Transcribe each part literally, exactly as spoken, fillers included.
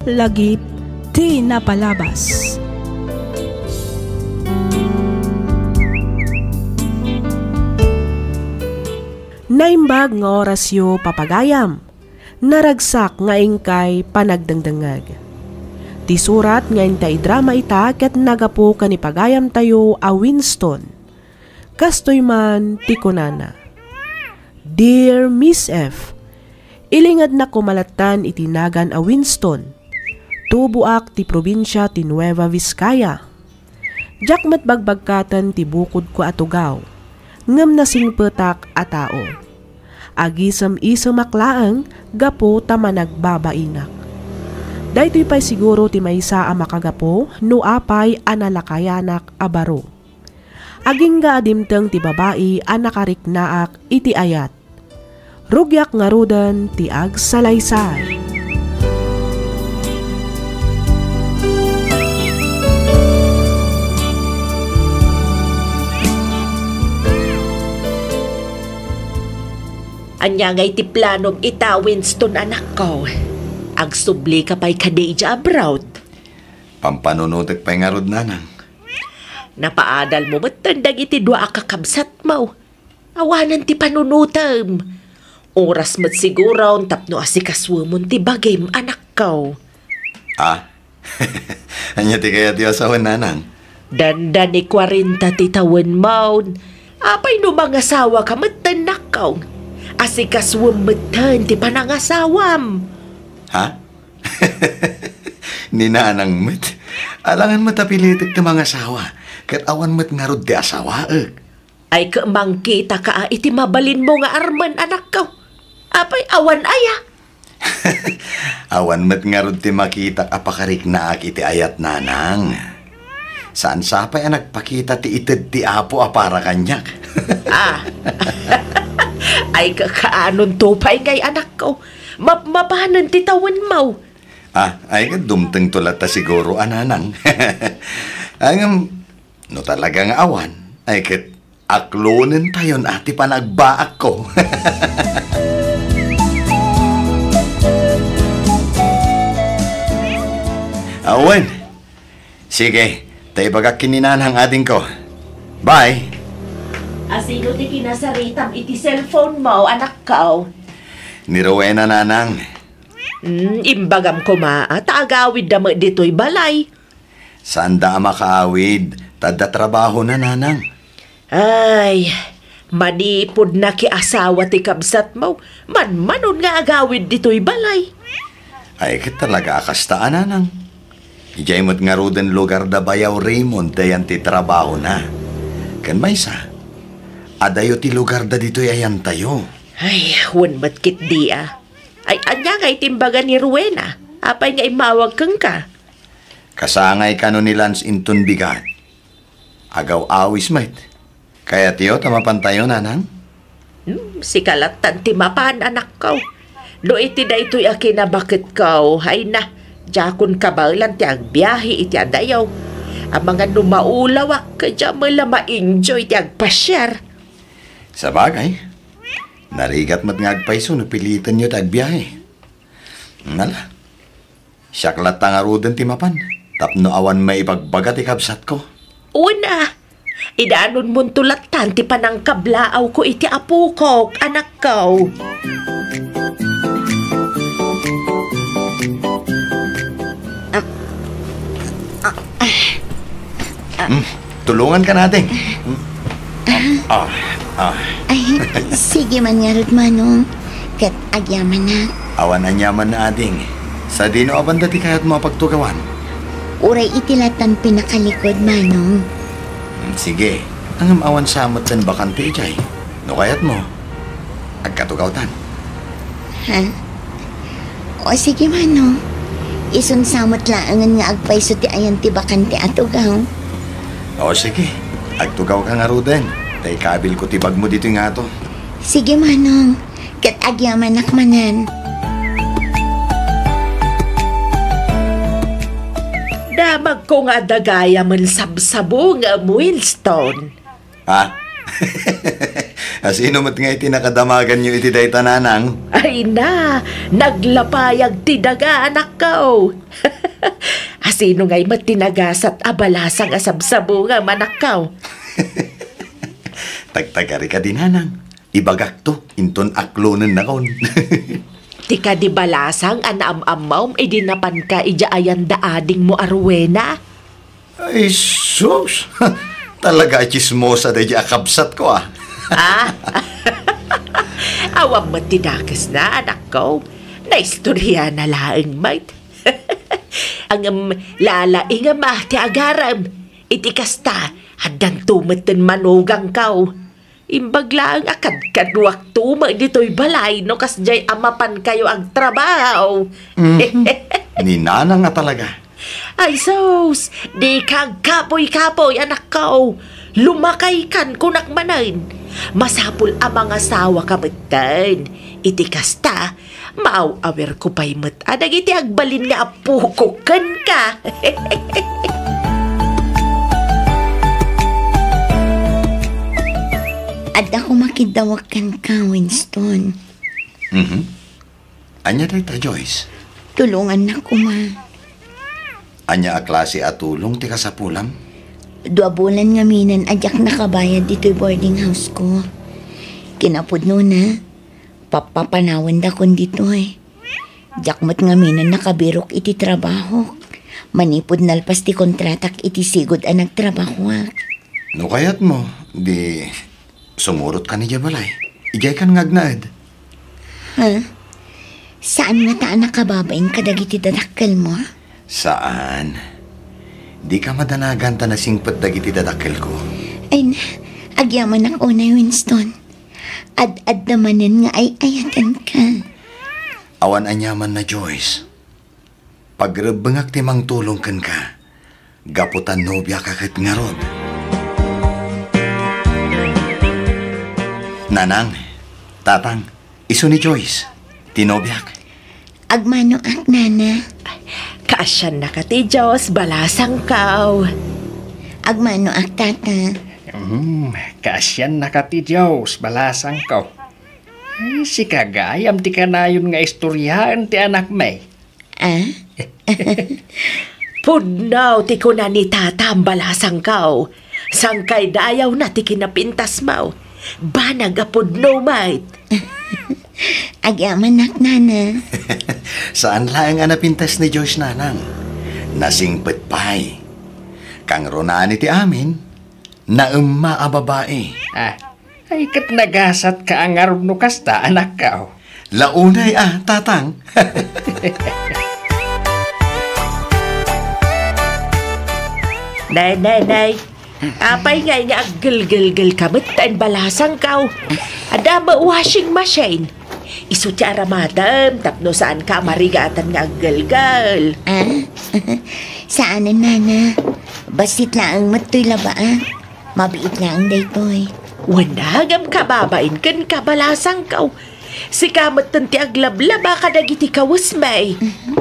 Lagip ti napalabas. Naimbag nga orasyo, papagayam. Naragsak nga inkay panagdengdengngeg. Ti surat nga inta idrama ita ket nagapu ken ni pagayamtayo a Winston. Kastoy man ti kunana, "Dear Miss F, ilingednak koma lattan iti nagan a Winston. Tuboak ti probinsia ti Nueva Vizcaya. Diak met bagbagkaten ti bukodko a tugaw, ngem nasingpetak a tao. Agisem-isemak laeng gapu ta managbabainak. Daytoy pay siguro ti maysa a makagapu no apay a nalakayanak a baro. Agingga a dimteng ti babai a nakariknaak iti ayat. Rugiak ngaruden ti agsalaysay." Ania ngay ti planom ita, Winston, anakko? Agsubli ka pay kadi idiay abroad? Pampanunotek pay ngarud, nanang. Napaadal mo metten dagiti dua a kakabsatmo. Awanen ti panunotem. Oras met siguron tapno asikasuemon ti bagim, anakko. Ah? Ania ti kayatyo a sawen, nanang? Dandani kuarenta ti tawenmo. Apay no mangasawaka metten, nakko? Asikasuem metten ti panangasawam. Ha? Ni nanang met. Alangan met a pilitek ti mangasawa, ket awan met ngarud ti asawaek. Ay, ket mangkitaka iti mabalinmo nga armen, anakko. Apay, awan aya? Awan met ngarud ti makitak a pakariknaak iti ayat, nanang. Saan sapay a nagpakita ti ited ti Apo a para kaniak. Ah. Ay, kakaanonto pay ngay, anakko? Mapmapanen ti tawenmo. Ah, ay, ket dumtengto latta siguro a, nanang. Ay, ngem, no talaga nga awan, ay, ket aklonentayon a ti panagbaakko. Awen. Sige, ta ibagak ken ni nanang, adingko. Bye. Asino ti kinasaritam iti cellphone-mo, anakko? Ni Rowena, nanang. Hmm, imbagam koma, a, ta agawidda met ditoy balay. Saanda a makaawid, ta adda trabahona, nanang. Ay, manipud nakiasawa ti kabsatmo, manmanon nga agawid ditoy balay. Ay, ket talaga a kasta a, nanang. Idiay met ngaruden lugar da Bayaw Raymond dayan ti trabahona. Ken maysa, adayo ti lugar da ditoy ayantayo. Ay, wen met ketdi a. Ay, ania nga iti imbaga ni Rowena? Apay nga immawag kenka? Kasangay kano ni Lance inton bigat. Agaw-awis met. Kayatyo ta mapantayo, nanang? Hmm, sika lattan ti mapan, anakko. No iti daytoy a kinabaketko, ay na, diakon kabaelan ti agbiahe iti adayo. Amangan no maulawak, ket diak met la ma-enjoy ti agpasiar. Sabagay, narigat met nga agpayso no pilitenyo ti agbiahe. Nala, siak latta ngaruden ti mapan, tapno awan maibagbaga ti kabsatko. Una, idanonmonto lattan ti panangkablaawko iti apokok, anakko. Ah, ah, ah. Hmm, tulongan ka natin. Hmm. Ah, ah. Ay, sige man ngarud, Manong. Ket agyamanak. Awan aniaman na, ading. Sadino a banda ti kayatmo a pagtugawan? Uray iti lattan pinakalikod, Manong. Hmm, sige. Ngem awan sa metten bakante idiay. No kayatmo, agkatugawtan. Ha? O, sige, Manong. Isunsa met laengen nga agpayso ti ayan ti bakante a tugaw. O, sige. Agtugawka ngaruden. Ta ikabilko ti bagmo ditoy ngato. Sige, Manong. Ket agyamanak manen. Damagko nga adda gayamen sabsabongem, Winston. Ha? Asino met ngay ti nakadamaganyo iti dayta, nanang? Ay na, naglapayag ti daga, anakko. Asino ngay met ti nagasat a balasang a sabsabungam, anakko? Tagtagari kadi, nanang. Ibagakto, inton aklonennakon. Ti kadi balasang a naam-ammom idi napanka idiay ayan da adingmo a Rowena? Ay, sus! Talaga a tsismosa daydi a kabsatko, ah. Ah? Awan met ti dakesna, anakko. Naistoriana laeng met. Ngem lalaingem a ti agarem. Iti kasta, addanto metten manugangko. Imbag laeng a kadkaduakto met ditoy balay no kasdiay a mapankayo agtrabaho. Mhm. Ni nanang a talaga. Ay sus, dika agkapoy-kapoy, anakko. Lumakaykan, kunak manen. Masapul a mangasawaka metten. Iti kasta, maaw-awirko pay met a dagiti agbalin nga appokok kenka. Adda koma kiddawek kenka, Winston. Mhm. Ania dayta, Joyce? Tulongannak koma. Ania a klase a tulong ti kasapulam? Dua bulan ngaminen a diak nakabayad ditoy boarding house ko. Kinapudnona, pappapanawendakon ditoy. Diak met ngaminen nakabirok iti trabahok. Manipud nalpas ti kontratak iti sigud a nagtrabahoak. No kayatmo, di sumurotka idiay balay. Idiaykan nga agnaed. Ha? Saan ngata a nakababain kadagiti dadakkelmo? Saan. Dika madanagan ta nasingpet dagiti dadakkelko. Ay na, agyamanak unay, Winston. Ad-adda manen nga ay-ayatenka. Awan aniamanna, Joyce. Pagrebbengak ti mangtulong kenka, gapu ta nobiaka ket ngarud. Nanang, Tatang, isu ni Joyce, ti nobiak. Agmanoak, Nana. Kaasiannaka ti Dios, balasangko. Agmanoak, Tata. Hmm, kaasiannaka ti Dios, balasangko. Ay, sika gayam ti kanayon nga istoriaen ti anakmi. Ah? Pudno ti kuna ni Tatam, balasangko. Sangkaydayawna ti kinapintasmo. Banag a pudno met. Agyamanak, Nana. Saan laeng a napintas ni Joyce, Nanang. Nasingpet pay. Kangrunaan iti amin, naemma a babai. Ah, ay ket nagasatka a ngarud no kasta, anakko. Launay a, Tatang. Nay, nay, nay. Apay ngay nga aggelgelgelka metten, balasangko? Adda met washing machine. Isu ti aramadem tapno saanka a marigatan nga aggelgel. Ah? Saanen, Nana. Bassit laeng met toy labaak. Mabiit laeng daytoy. Wen, ngem kababain kenka, balasangko. Sika metten ti aglablaba kadagiti kawesmi. Mhm.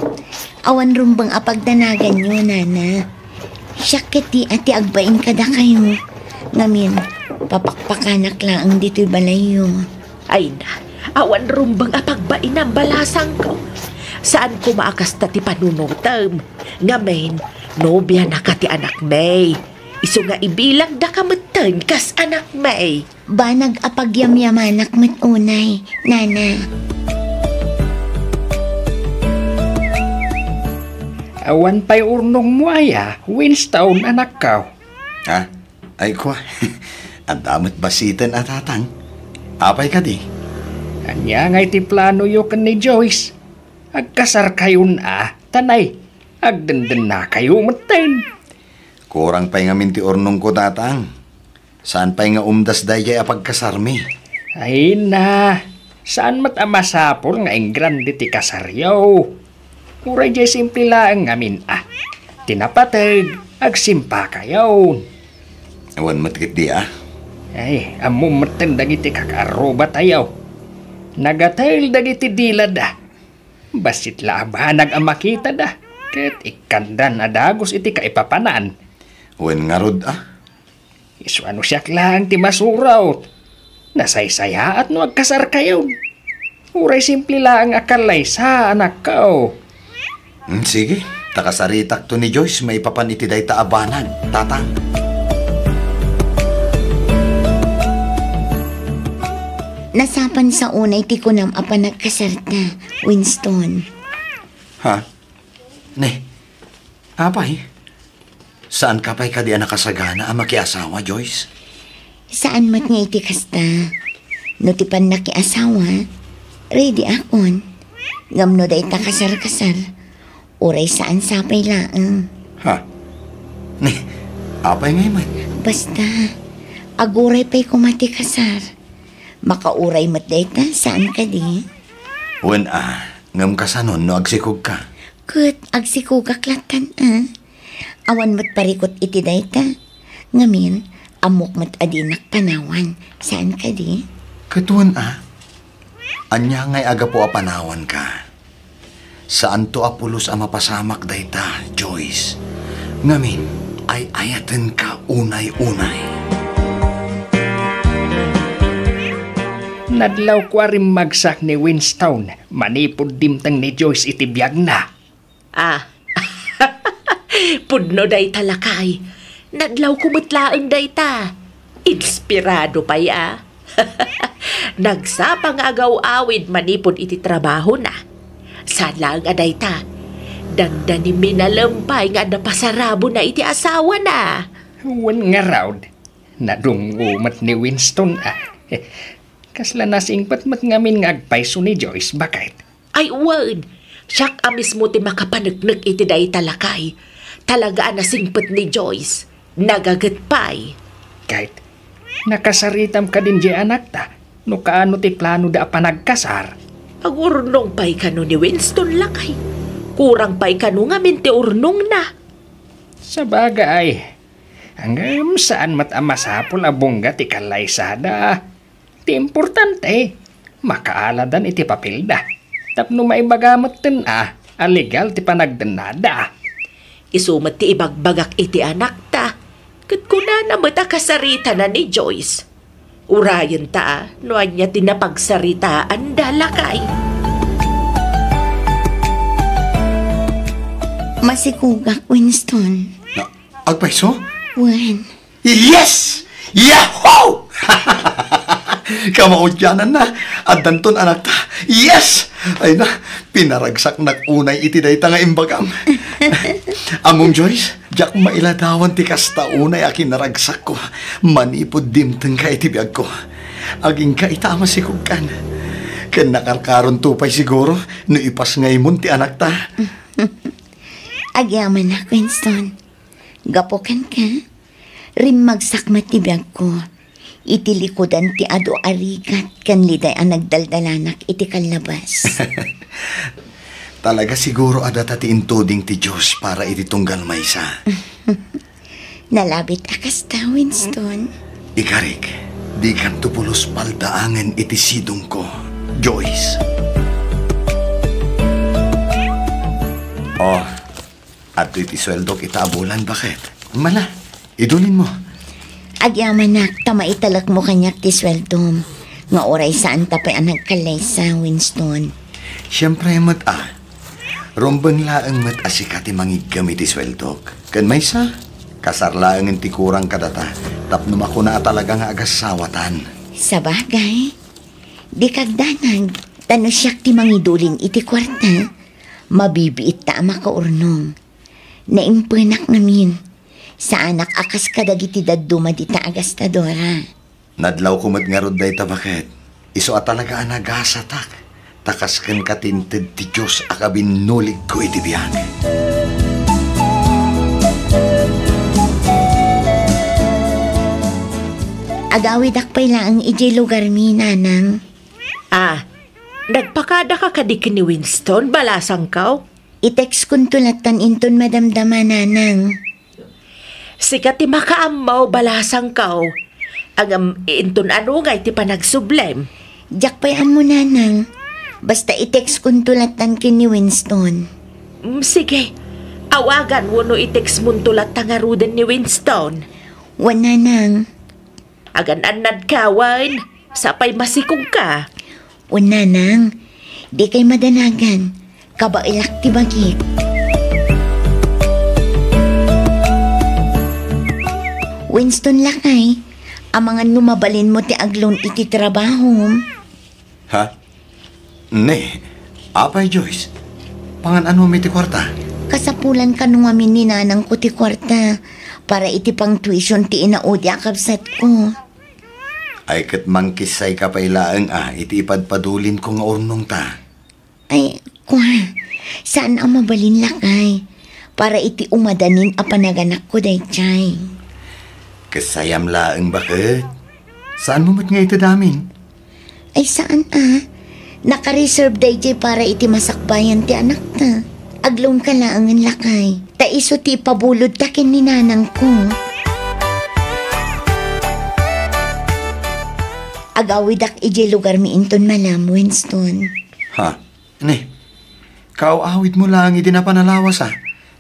Awan rumbeng a pagdanaganyo, Nana. Siak ketdi a ti agbain kadakayo. Ngamin, papakpakanak laeng ditoy balayyo. Ay na, awan rumbeng a pagbainam, balasangko. Saan koma a kasta ti panunotem. Ngamin, nobianaka ti anakmi. Isu nga ibilangdaka metten kas anakmi. Banag a pagyamyamanak met unay, Nana. Awan pay urnongmo aya, Winston, anakko? Ha? Ay, kua. Adda met bassiten a, Tatang. Apay kadi? Ania ngay ti planoyo ken ni Joyce? Agkasarkayon a, ta nay, agdendennakayo metten. Kurang pay ngamin ti urnongko, Tatang. Saan pay nga umdas daydiay a pagkasarmi? Ay na, saan met a masapul nga ingrande ti kasaryo. Uray diay simple laeng ngamin a. Ti napateg, agsimpakayon. Awan met ketdi a. Ay, ammom metten dagiti kakaarrubatayo. Nagatel dagiti dilada. Bassit la a banag a makitada, ket ikkandan a dagus iti kaipapanan. Wen ngarud a. Isu a no siak laeng ti masurot. Nasaysayaat no agkasarkayon. Uray simple laeng a kallaysa, anakko. Hmm, sige, ta kasaritakto ni Joyce maipapan iti dayta a banag, Tatang. Nasapan sa unay ti kunam a panagkasarta, Winston. Ha? Ne, apay? Saanka pay kadi a nakasagana a makiasawa, Joyce? Saan met nga iti kasta. No ti pannakiasawa, ready akon. Ngem no dayta kasar-kasar, uray saan sapay laeng. Ha? Ne, apay ngay met? Basta, aguray pay koma ti kasar. Makauray met dayta, saan kadi? Wen a, ngem kasanon no agsikogka? Ket agsikogak lattan a. Awan met parikut iti dayta. Ngamin, ammok met a dinak panawan, saan kadi? Ket wen a, ania ngay a gapu a panawanka? Saanto a pulos a mapasamak dayta, Joyce. Ngamin, ay-ayatenka unay-unay. Nadlawko a rimmagsak ni Winston manipud dimteng ni Joyce iti biagna. Ah. Pudno dayta, lakay. Nadlawko met laeng dayta. Inspirado pay a. Nagsapa nga agaw-awid manipud iti trabahona. Saan laeng a dayta, dandani minalem pay nga adda pasarabona iti asawana. Wen ngarud, nadungngo met ni Winston a. Kasla nasingpet met ngamin nga agpayso ni Joyce, baket. Ay, wen, siak a mismo ti makapaneknek iti dayta, lakay. Talaga a nasingpet ni Joyce. Nagaget pay. Ket, nakasaritam kadin diay anakta, no kaano ti planoda a panagkasar? Agurnong pay kano ni Winston, lakay. Kurang pay kano ngamin ti urnongna. Sabagay, ngem saan met a masapul a bungga ti kallaysada. Ti importante, makaaladan iti papelda. Tapno maibaga metten a, a legal ti panagdennada. Isu met ti ibagbagak iti anakta. Ket kunana met a kasaritana ni Joyce. Urayenta a no ania ti napagsaritaanda, lakay. Masikogak, Winston. Na, agpayso? Wen. Yes! Yahoo! Kamaudiananna, addanton anakta. Yes! Ay na, pinaragsaknak unay iti dayta nga imbagam. Ammom, Joyce, diak mailadawan ti kasta unay a kinaragsakko manipud dimtengka iti biagko. Aginka ita a masikogkan. Ken nakarkaronto pay siguro no ipasngaymon ti anakta. Agyamanak, Winston. Gapu kenka, rimmagsak met ti biagko iti likudan ti adu a rigat ken liday a nagdaldalanak iti kallabas. Talaga siguro a data ti intuding ti Dios para iti tunggal maysa. Nalabit a kasta, Winston. Ikarik, dikanto pulos paldaangen iti sidongko, Joyce. Oh, adtoy ti sueldok ita a bulan, baket. Mala, idulinmo. Agyamanak ta maitalekmo kaniak ti sueldom, nga uray saanta pay a nagkallaysa, Winston. Siempre met a. Rumbeng laeng met a sika ti mangiggem iti sueldok. Ken maysa, kasar laengen ti kurang kadata, tapno makuna a talaga nga agassawatan. Sabagay, dika agdanag, ta no siak ti mangidulin iti kuarta, mabibiitta a makaurnong. Naimpenak ngamin. Saanak a kas kadagiti dadduma dita a gastadora. Nadlawko met ngarud dayta, baket. Isu a talaga a nagasatak, ta kas kenka ti inted ti Dios a kabinnuligko iti biag. Agawidak pay laeng idiay lugarmi, Nanang. Ah, nagpakadaka kadi ken ni Winston, balasangko? I-textkonto lattan inton madamdama, Nanang. Sika ti makaammo, balasangko. Ngem inton ano ngay ti panagsublem? Diak pay ammo, Nanang. Basta i-textkonto lattan ken ni Winston. Mm, sige. Awagan wenno i-textmonto latta ngaruden ni Winston. Wen, Nanang. Agan-annadka, wen? Sapay masikogka. Wen, nanang, dikay madanagan. Kabaelak ti bagik. Winston, lakay, amangan no mabalinmo ti agloan iti trabahom. Ha? Ne, apay, Joyce? Pangan-anom iti kuarta? Kasapulan kano ngamin ni nanangko ti kuarta para iti pang-tuition ti inaudi a kabsatko. Ay, ket mangkissayka pay laeng a iti ipadpadulinko nga urnongta. Ay, kua, saan a mabalin, lakay, para iti umadanin a panaganakko daydiay. Kissayam laeng, baket. Saanmo met nga ited amin? Ay, saan a. Naka-reserve daydiay para iti masakbayan ti anakta. Agloanka laengen, lakay. Ta isu ti ipabulodta ken ni nanangko. Agawidak idiay lugarmi inton malam, Winston. Ha? Ne, kaaw-awidmo laeng idi napan a lawas a.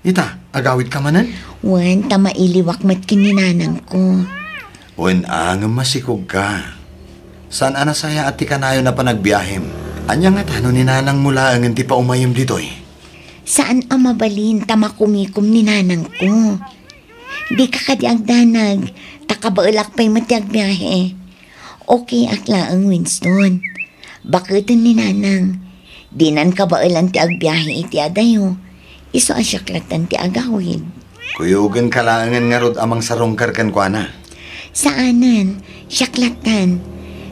Ita, agawidka manen? Wen, ta mailiwak met ken ni nanangko. Wen a, ngem masikogka. Saan a nasayaat ti kanayon a panagbiahem. Ania ngata no ni nanangmo laengen ti paumayem ditoy? Saan a mabalin ta makumikom ni nanangko. Dika kadi agdanag, ta kabaelak pay met ti agbiahe. Okay ak laeng, Winston. Baketen ni nanang. Dinan kabaelan ti agbiahe iti adayo. Isu a siak lattan ti agawid. Kuyogenka laengen ngarud a mangsarungkar kenkuana. Saanen, siak lattan.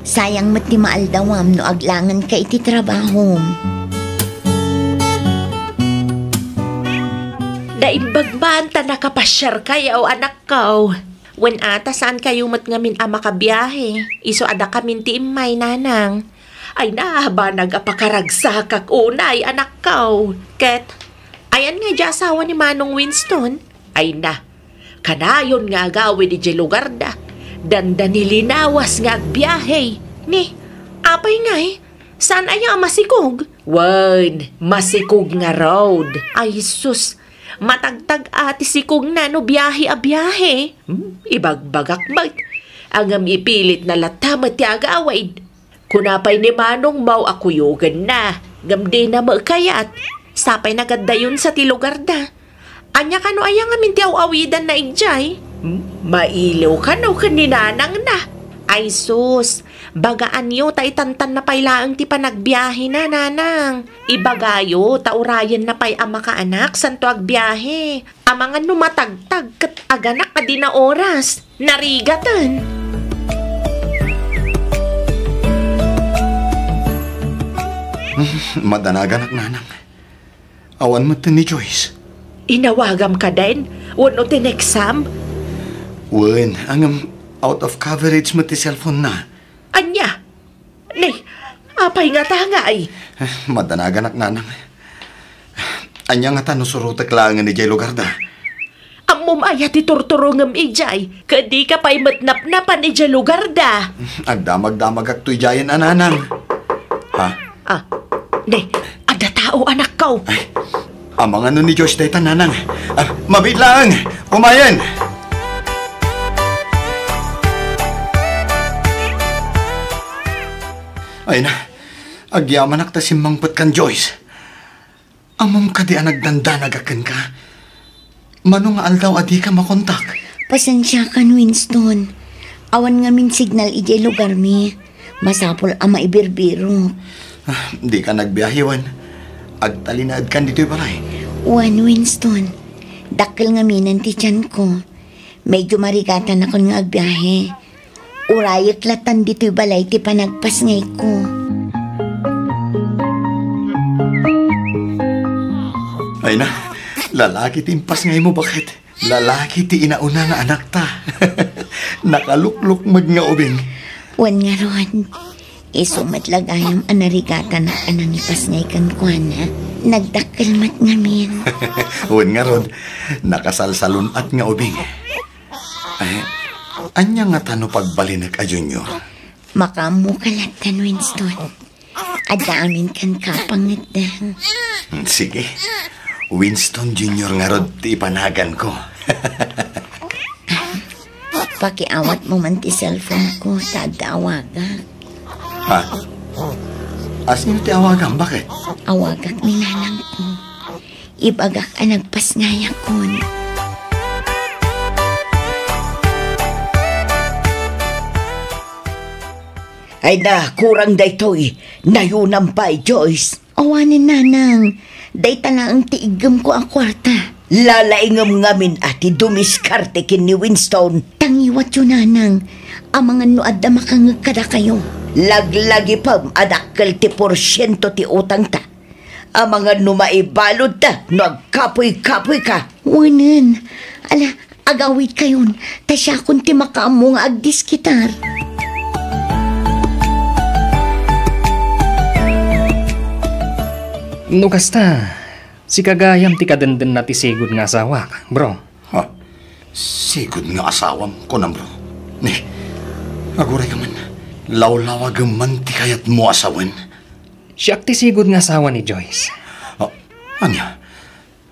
Sayang met ti maaldawam no aglangenka iti trabahom. Naimbag man ta nakapasiarkayo, anakko. Wen a, ta saankayo met ngamin a makabiahe, isu a dakamin ti immay, nanang. Ay na, banag a pakaragsakak unay, anakko. Ket, ayan nga idiay asawa ni Manong Winston? Ay na, kanayon nga agawid idiay lugarda. Dandani linawas nga agbiahe. Ni, apay ngay? Saan aya a masikog? Wen, masikog ngarud. Ay sus, matagtag a ti sikogna no biahe a biahe. Hmm, ibagbagak met. Ngem ipilitna latta met ti agawid. Kuna pay ni Manong Mau a kuyogenna, ngem dina met kayat. Sapay nagadayon sa ti lugarda. Ania kano aya ngamin ti aw-awidanna idiay? Hmm? Mailiw kano ken ni nanangna. Ay sus, bagaanyo ta itantanna pay laeng ti panagbiahena, nanang. Ibagayo ta urayenna pay a makaanak santo agbiahe. Amangan no matagtag ket aganak a dina oras. Narigaten. Madanaganak, nanang. Awan met ni Joyce. Inawagam kaden? Wenno tineksam? Wen, ngem out of coverage met ti cellphone na. Ania? Ni, apay ngata ngay? Madanaganak, nanang. Ania ngata no surotek laengen idiay lugarda? Ammom aya ti turturongem idiay, ket dika pay met napnapan idiay lugarda? Agdamagdamagakto idiayen a, nanang. Ha? Ah, ne, adda tao, anakko. Ay, amangan no ni Joyce dayta, nanang. Ah, mabiit laeng. Kumayen. Ay na, agyamanak ta simmangpet kan Joyce. Ammom kadi a nagdandanagak kenka? Mano nga aldaw a dika makontak? Pasensiakan, Winston. Awan ngamin signal idiay lugarmi. Masapul a maibirbirok. Ah, dika nagbiahe, wen? Agtalinaedkan ditoy balay? Wen, Winston. Dakkel ngaminen ti tianko. Medyo marigatanakon nga agbiahe. Urayek lattan ditoy balay ti panagpasngayko. Ay na, lalaki ti impasngaymo, baket. Lalaki ti inauna nga anakta. Nakaluklukmeg nga ubing. Wen ngarud, isu met la gayam a narigatanak a nangipasngay kenkuana. Nagdakkel met ngamin. Wen ngarud, nakasalsalun-at nga ubing. Ay, ania ngata no pagbalinek a Junior? Makaammoka lattan, Winston. Adda amin kenka a pangngetda. Hmm, sige. Winston Junior ngarud ti ipanaganko. Pakiawatmo man ti cellphone ko, ta adda awagak. Ha? Asino ti awagam? Bakit? Awagak ni nanangko. Ibagak a nagpasngayakon. Ay na, kurang daytoy. Nayunam pay, Joyce. Awanen, nanang. Dayta laeng ti iggemko a kuarta. Lalaingem ngamin a ti dumiskarte ken ni Winston. Tangiwatyo, nanang. Amangan no adda makangngeg kadakayo. Laglagipem a dakkel ti porsiento ti utangta. Amangan no maibaludta no agkapuy-kapuyka. Wenen. Ala, agawidkayon, ta siakon ti makaammo nga agdiskitar. No kasta, sika gayam ti kadendennana ti sigud nga asawak, bro. Ha? Sigud nga asawam, kunam, bro? Ni, agurayka man. Lawlawagem man ti kayatmo a sawen. Siak ti sigud nga asawa ni Joyce. Ah, ania?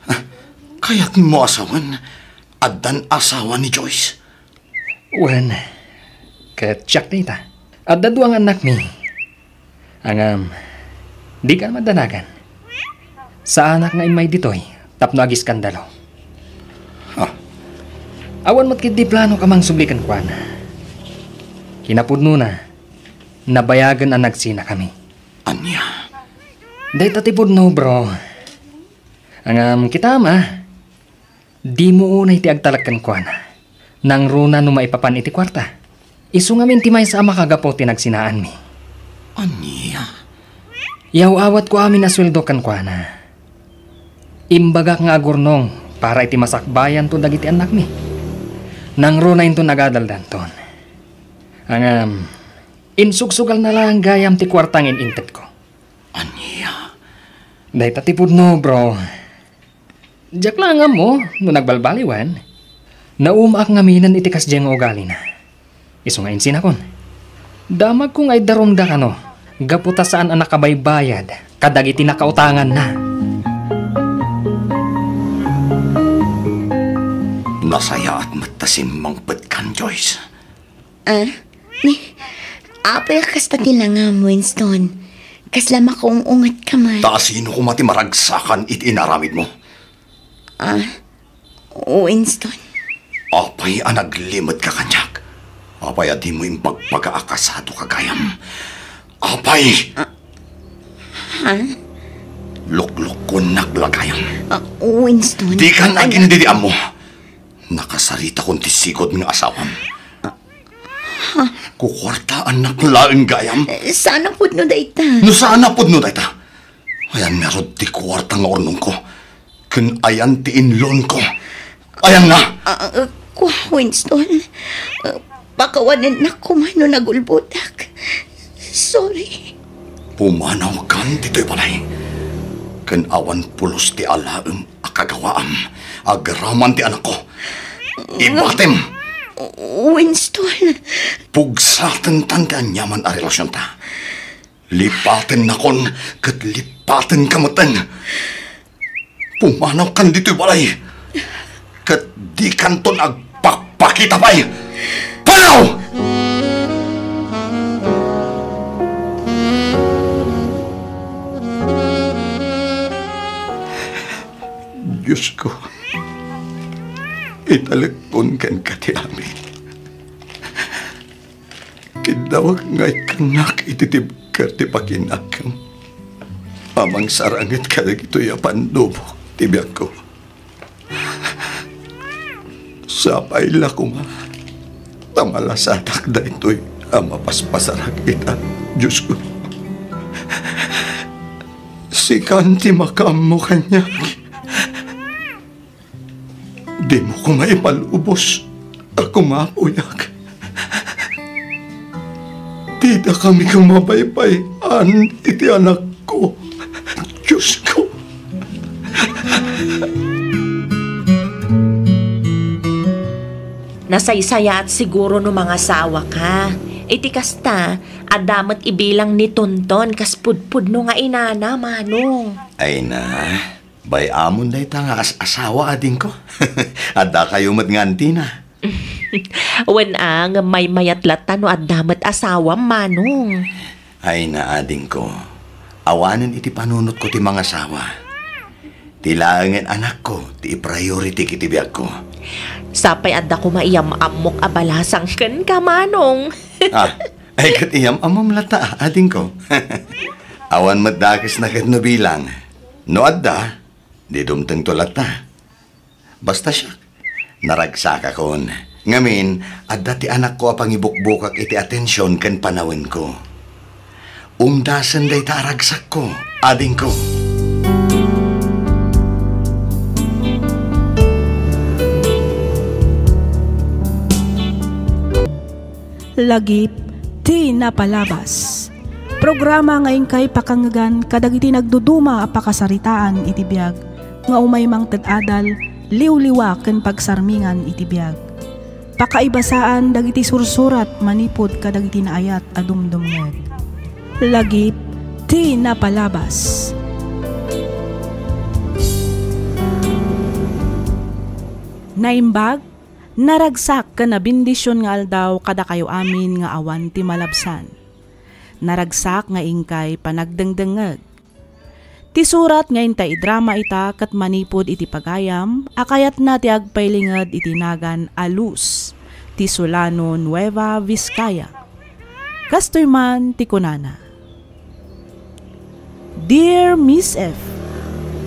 Ah, kayatmo a sawen? Addan asawa ni Joyce? Wen, ket siak dayta. Adda dua nga annakmi. Ngem, dika madanagan. Saanak nga immay ditoy tapno agiskandalo. Ha? Awan met ketdi planok a mangsubli kenkuana. Kinapudnona, nabayagen a nagsinakami. Ania? Dayta ti pudno, bro. Ngem kitam, a. Dimo unay ti agtalek kenkuana. Nangruna no maipapan iti kuarta. Isu ngamin ti maysa a makagapu ti nagsinaanmi. Ania? Yaw-awatko amin a sueldo kenkuana. Imbagak nga agurnong para iti masakbayanto dagiti annakmi. Nangruna inton agadaldanton. Ngem, insugsugalna laeng gayam ti kuarta nga in-intedko. Ania? Dayta ti pudno, bro. Diak la ammo no nagbalbaliwen. Naumaak ngaminen iti kasdiay nga ugalina. Isu nga insinakon. Damagko nga iddarumda kano, gapu ta saan a nakabaybayad kadagiti nakautanganna. Nasayaat met ta simmangpetkan, Joyce. Ah? Ni, apay a kasta ti langam, Winston? Kasla makaung-ungetka man. Ta asino koma ti maragsakan iti inaramidmo? Ah, Winston. Apay a naglimetka kaniak? Apay a dimo imbagbaga a kasadoka gayam? Apay! Ah, ha? Luklukkonnak la gayam. Ah, Winston. Dikan agindidiammo. Nakasaritakon ti sigud nga asawam. Kukuartaannak laeng gayam. Eh, saan a pudno dayta? No saan a pudno dayta, ayan ngarud ti kuarta nga urnongko, ken ayan ti inlonko. Ayanna? Ah, ah, kua, Winston. Ah, pakawanennak koma no nagulbodak. Sorry. Pumanawkan ditoy balay. Ken awan pulos ti alaem a kagawaam agraman ti anakko. Ibatem! Winston. Pugsatentan ti aniaman a relasionta. Lipatennakon ket lipatenka metten. Pumanawkan ditoy balay, ket dikanton agpakpakita pay. Panaw! Diosko, italekkon kenka ti amin. Kiddawek nga ikkannak iti tibker ti pakinakem a mangsaranged kadagitoy a pannubok ti biagko. Sapay la koma ta malasadak daytoy a mapaspasarak ita, Diosko. Sikan ti makaammo kaniak. Dimo koma ipalubos a kumapuyak. Dida kami koma baybay-an iti anakko. Diosko. Nasaysayaat siguro no mangasawaka. Iti kasta, adda met ibilang ni Tonton kas pudpudno nga inana, Manong. Ay na, bay-amon dayta nga as-asawa, adingko. Addakayo met nga antina. Wen a, ngem maymayat latta no adda met asawam, Manong. Ay, naadingko, awanen iti panunotko ti mangasawa. Ti laengen anakko ti i-priority iti biagko. Sapay adda koma iyam-ammok a balasang kenka, Manong. Ah, ay, ket iyam-ammom latta, adingko. Awan met dakesna ket no bilang. No adda, di dumtengto latta. Basta siak, naragsakakon. Ngamin, adda ti anakko a pangibukbukak iti atension ken panawenko. Umdasen dayta a ragsakko, adingko. Lagip ti napalabas. Programa nga inkay pakangngegan kadagiti nagduduma a pakasaritaan iti biag nga umay mangted adal, liwliwa ken pagsarmingan iti biag. Pakaibasaan dagiti sursurat manipud kadagiti naayat a dumdumngeg. Lagip ti napalabas. Naimbag, naragsak ken nabendision nga aldaw kadakayo amin nga awan ti malabsan. Naragsak nga inkay panagdengdengngeg. Ti surat nga inta idrama ita ket manipud iti pagayam a kayatna ti agpailinged iti nagan a Luz, ti Solano, Nueva Vizcaya. Kastoy man ti kunana, Dear Miss F,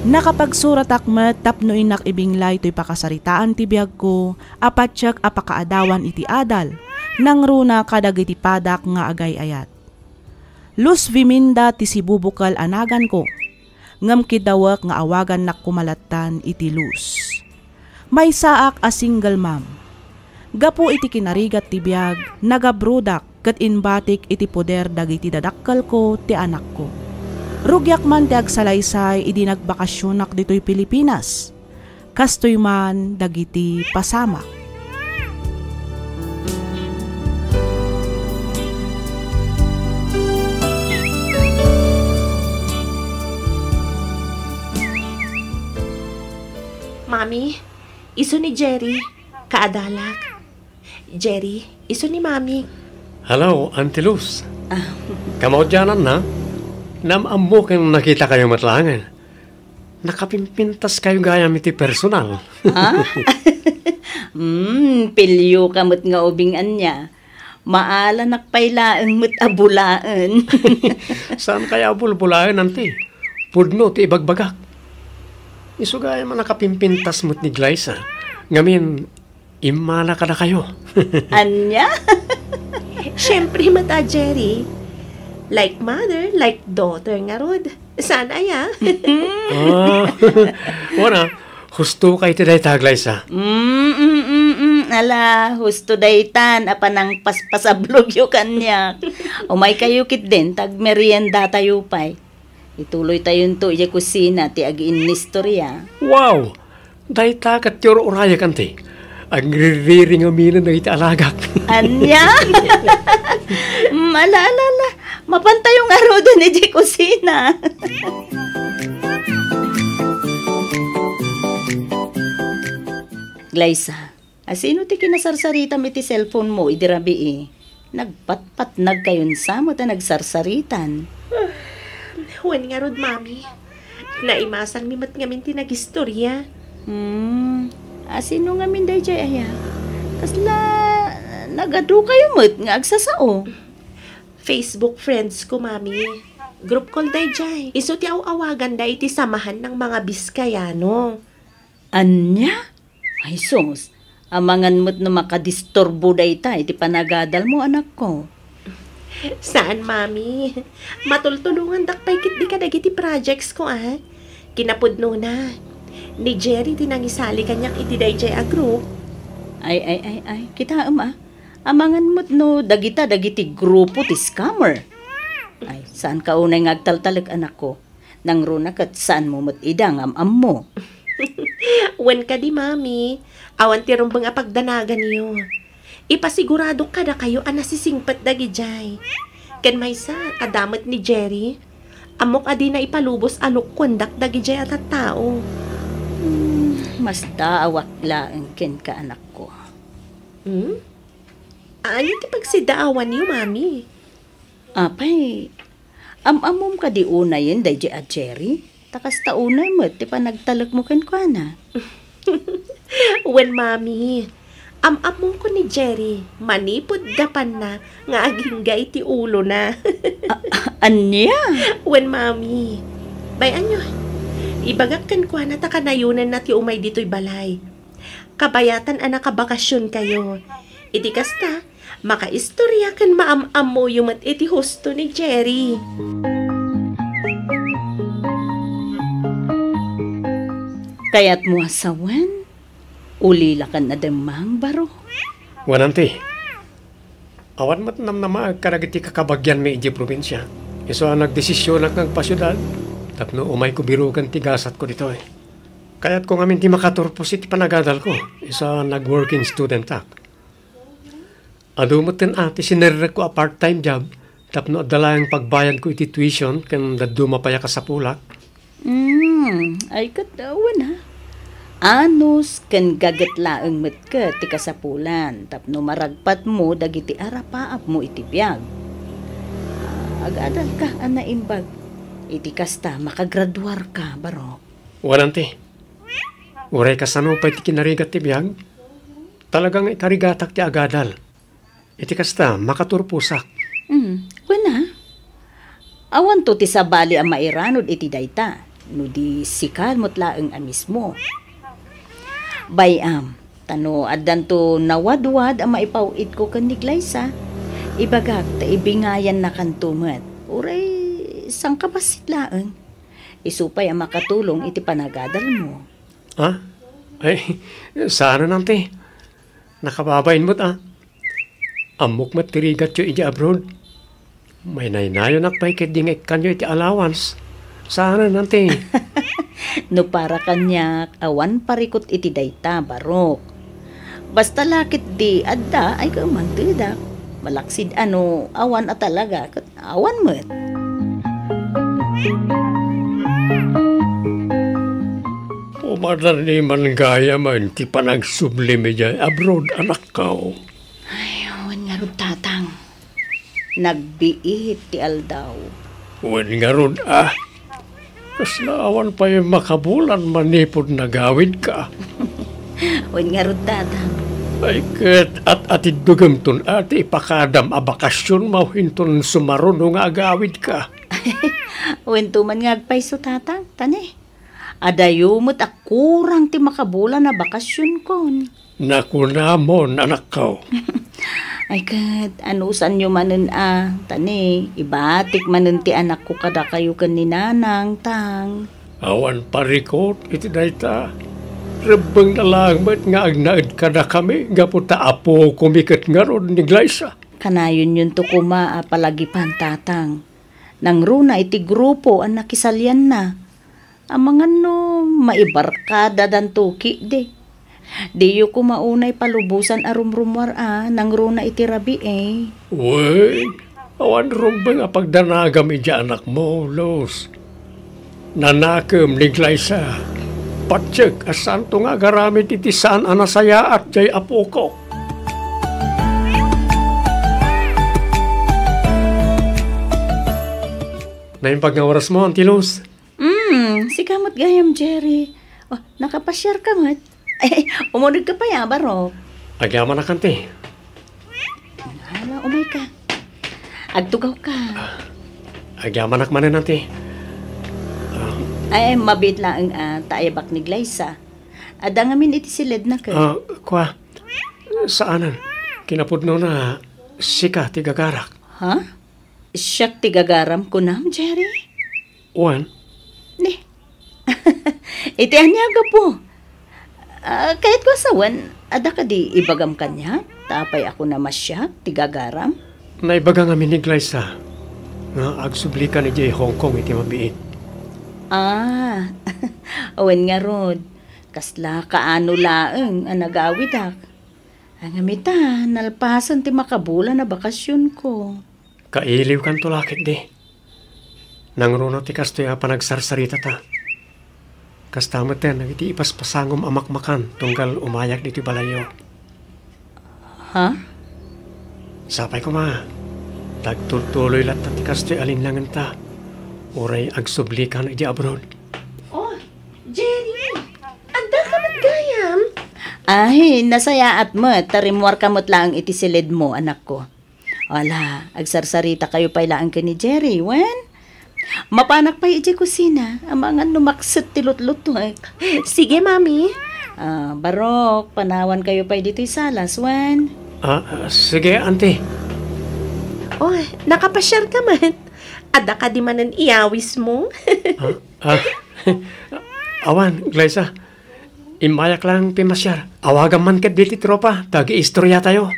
nakapagsuratak met tapno innak ibinglay toy pakasaritaan ti biagko a patiek a pakaadawan iti adal, nangruna kadagiti padak nga agay-ayat. Luz Viminda ti sibubukel a naganko, ngem kiddawek nga awagannak koma lattan iti Luz. Maysaak a single mom. Gapu iti kinarigat ti biag, nagabrodak ket imbatik iti poder dagiti dadakkelko ti anakko. Rugiak man ti agsalaysay idi nagbakasionak ditoy Pilipinas. Kastoy man dagiti pasamak. Mami, isu ni Jerry, kaadalak. Jerry, isu ni Mami. Hello, Auntie Luz. Ah. Kamaudiananna? Naam-ammo ken nakitakayo met laengen. Nakapimpintaskayo gayam iti personal. Ha? Mm, pilioka met nga ubing ania. Maalanak pay laeng met a bulaen. Saankay a bulbulaen, Auntie. Pudno ti ibagbagak. Isu gayam a nakapimpintas met ni Glyza. Ngamin, immala kadakayo. Ania? Siempre met a, Jerry. Like mother, like daughter ngarud. Saan aya? Ah, wana, husto kay ti dayta, Glyza. Mm, mm, mm, mm. Ala, husto daytan a panangpaspasablogyo kaniak. Umaykayo ketdin, ta agmeriendatayo pay. Ituloytayonto idiay kusina ti agiinnistorya. Wow! Dayta ket ti ur-urayek, Auntie. Agriririringaminen dagiti alagak. Ania? Mm, ala, ala, ala. Mapantayo ngaruden idiay kusina. Glyza, asino ti kinasarsaritam iti cellphone mo idi rabii? Nagpatpatnagkayon sa met a nagsarsaritan. Wen ngarud, Mami. Naimasangmi met ngamin ti nagistorya. Hmm, asino ngamin daydiay aya? Kasla nagadukayo met nga agsasao? Facebook friends ko, Mami. Group call daydiay. Isu ti aw-awaganda iti samahan ng mga Biskayano. Ania? Ay sus, amangan met no makadisturbo dayta iti panagadalmo, anakko. Saan, Mami. Matultulongandak pay ketdi kadagiti projects ko, a. Kinapudnona, ni Jerry ti nangisali kaniak iti daydiay a group. Ay, ay, ay, ay. Kitaem, a. Amangan met no dagita dagiti grupo ti scammer. Ay, saanka unay nga agtaltalek, anakko. Nangruna ket saanmo met ida nga am-ammo. Wen kadi, Mami, awan ti rumbeng a pagdanaganyo. Ipasiguradok kadakayo a nasisingpet dagidiay. Ken maysa, adda met ni Jerry. Ammok a dina ipalubos a look kuendak dagidiay a tattao. Hmm, masdaawak laeng kenka, anakko. Hmm? Ania ti pagsidaawanyo, Mami? Apay, Am-ammom kadi unayen daydiay a Jerry? Ta kasta unay met ti panagtalekmo kenkuana. Wen, Mami. Am-ammomko ni Jerry manipud gapanna nga agingga iti ulona. A-, a-, ania? Wen, Mami. Bay-anyo, ibagak kenkuana ta kanayonenna ti umay ditoy balay. Kabayatan a nakabakasionkayo. Iti kasta, makaistorya ken maam-ammoyo met iti husto ni Jerry. Kayatmo a sawen, ulilakan a demmang, baro. Wen, Auntie. Awan met namnamaek kadagiti kakabagianmi idiay probinsia. Isu a nagdesisionak nga agpasiudad tapno umayko biroken ti gasatko ditoy. Kayatko ngamin ti makaturpos iti panagadalko, isu a nag-working studentak. Adu metten a ti sinerrekko a part-time job tapno adda laeng pagbayadko iti tuition ken dadduma pay a kasapulak. Hmm, ay ket, uh, wen a. Anus ken gaget laeng met ket ti kasapulan tapno maragpatmo dagiti arapaapmo iti biag. Ah, agadalka a naimbag. Iti kasta, makagraduarka, Barok. Wen, Auntie. Uray kasano pay ti kinarigat ti biag, talaga nga ikarigatak ti agadal. Iti kasta, makaturposak. Hmm, wen a. Awanto ti sabali a mairanod iti dayta, no di sika met laeng a mismo. Bay-am, ta no addanto nawadwad a maipaw-itko ken ni Glyza, ibagak ta ibingayannakanto met. Uray sangkabassit laeng. Isu pay a makatulong iti panagadalmo. Ha? Ay, saanen, Auntie. Nakababain met a. Ammok met ti rigatyo idiay abroad. Maynaynayonak pay ketdi nga ikkanyo iti allowance. Saanen, Auntie. No para kaniak, awan parikut iti dayta, Barok. Basta la ketdi adda ay kamantedak. Malaksid a no awan a talaga, ket awan met. Umadani man gayam ti panagsublim idiay abroad, anakko. Ay, wen ngarud, Tatang. Nagbiit ti aldaw. Wen ngarud, a. Kasla awan pay makabulan manipud nagawidka. Wen ngarud, Tatang. Ay, ket at-atiddegem ton a ti ipakadam a bakasionmo inton sumaruno nga agawidka. Wen to man nga agpayso, Tatang, ta ne. Adayo met a kurang ti makabulan a bakasionkon. Nakunamon, anakko. Ay ket, anusanyo manen a, ta ne, ibatik manen ti anakko kadakayo ken ni Nanang, Tang. Awan parikut iti dayta. Rebbengna laeng met nga agnaed kadakami gapu ta apokomi ket ngarud ni Glyza. Kanayonyonto koma a palagipan, Tatang. Nangruna iti grupo a nakisalianna. Amangan no maibarkadadanto ketdi. Diyo koma unay palubosan a rumrumuar a nangruna iti rabii. Wen, awan rumbeng a pagdanagam idiay anakmo, Luz. Nanakem ni Glyza. Patiek a saanto nga agaramid iti saan a nasayaat diay apoko. Naimbag nga orasmo, Auntie Luz. Hmm, sika met gayam, Jerry. Oh, nakapasiarka met. Ay, umunegka pay a, Barok. Agyamanak, Auntie. Hala, umayka. Agtugawka. Agyamanak manen, Auntie. Ay, mabiit laeng a, ta ayabak ni Glyza. Adda ngamin iti siledna ket. Ah, kua. Saanen. Kinapudnona, sika ti gagarak. Ha? Siak ti gagaram kunam, Jerry? Wen. Ni. Iti ania a gapu? Ah, kayatko a sawen, adda kadi ibagam kaniak? Ta apay a kunam a siak ti gagaram? Naibaga ngamin ni Glyza nga agsublikan idiay Hong Kong iti mabiit. Ah, awan ngarud. Kasla kaano laeng a nagawidak. Ngem ita, nalpasen ti makabulan a bakasionko. Kailiwkanto la ketdi. Nangruna ti kastoy a panagsarsaritata. Kasta metten dagiti ipaspasangom a makmakan tunggal umayak ditoy balayyo. Ha? Sapay koma, ta agtultuloy latta ti kastoy a linangenta. uray agsublikan idiay abroad. Oh, Jerry! Addaka met gayam? Ay, nasayaat met, ta rimmuarka met laeng iti silidmo, anakko. Ala, agsarsarita kayo pay laeng ken ni Jerry, wen? Mapanak pay idiay kusina, amangan no makset ti lutlutuek. Sige, Mami. Ah, Barok, panawan kayo pay ditoy salas, wen? Ah, ah, sige, Auntie. Oh, nakapasiar ka met. Adda kadi manen iyawismo? Ah, ah. Awan, Glyza. Immayak lang pimasiar. Awagam man ketdi ti tropa, ta agiistoriatayo.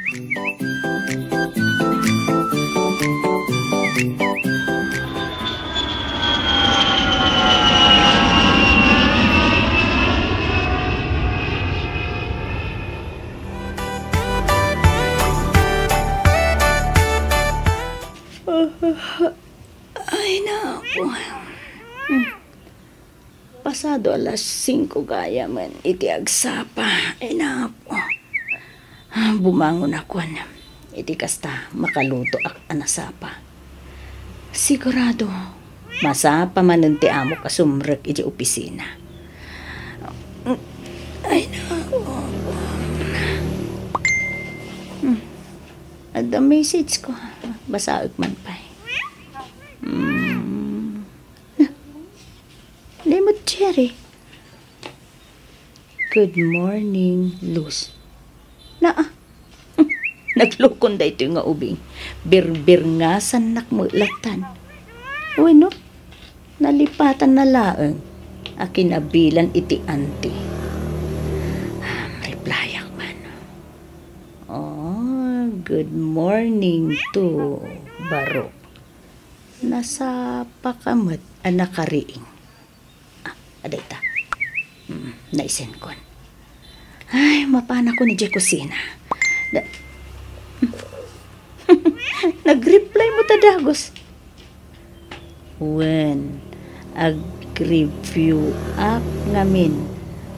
Ay, naku. Hmm. Pasado alas singko gayam iti agsapa. Ay, naku. Ah, bumangon ako, iti kasta, makalutoak a nasapa. Sigurado, masapa manen ti amok a sumrek iti opisina. Ay, naku. Hmm. Adda message ko. Basaek man pay. Hmm. Ni met Jerry. "Good morning, Luz." Naa. Naglukon daytoy nga ubing. Birbirngasannak met lattan. Wenno, nalipatan na laeng a kinabilan iti anti. Replyak man. Oh, good morning to Barok. Nasapa ka met a nakariing. Ah, adda ita. Mm, naisenkon. Ay, mapanakon idiay kusina. Da-, nagreply met a dagus. Wen, agreview ak ngamin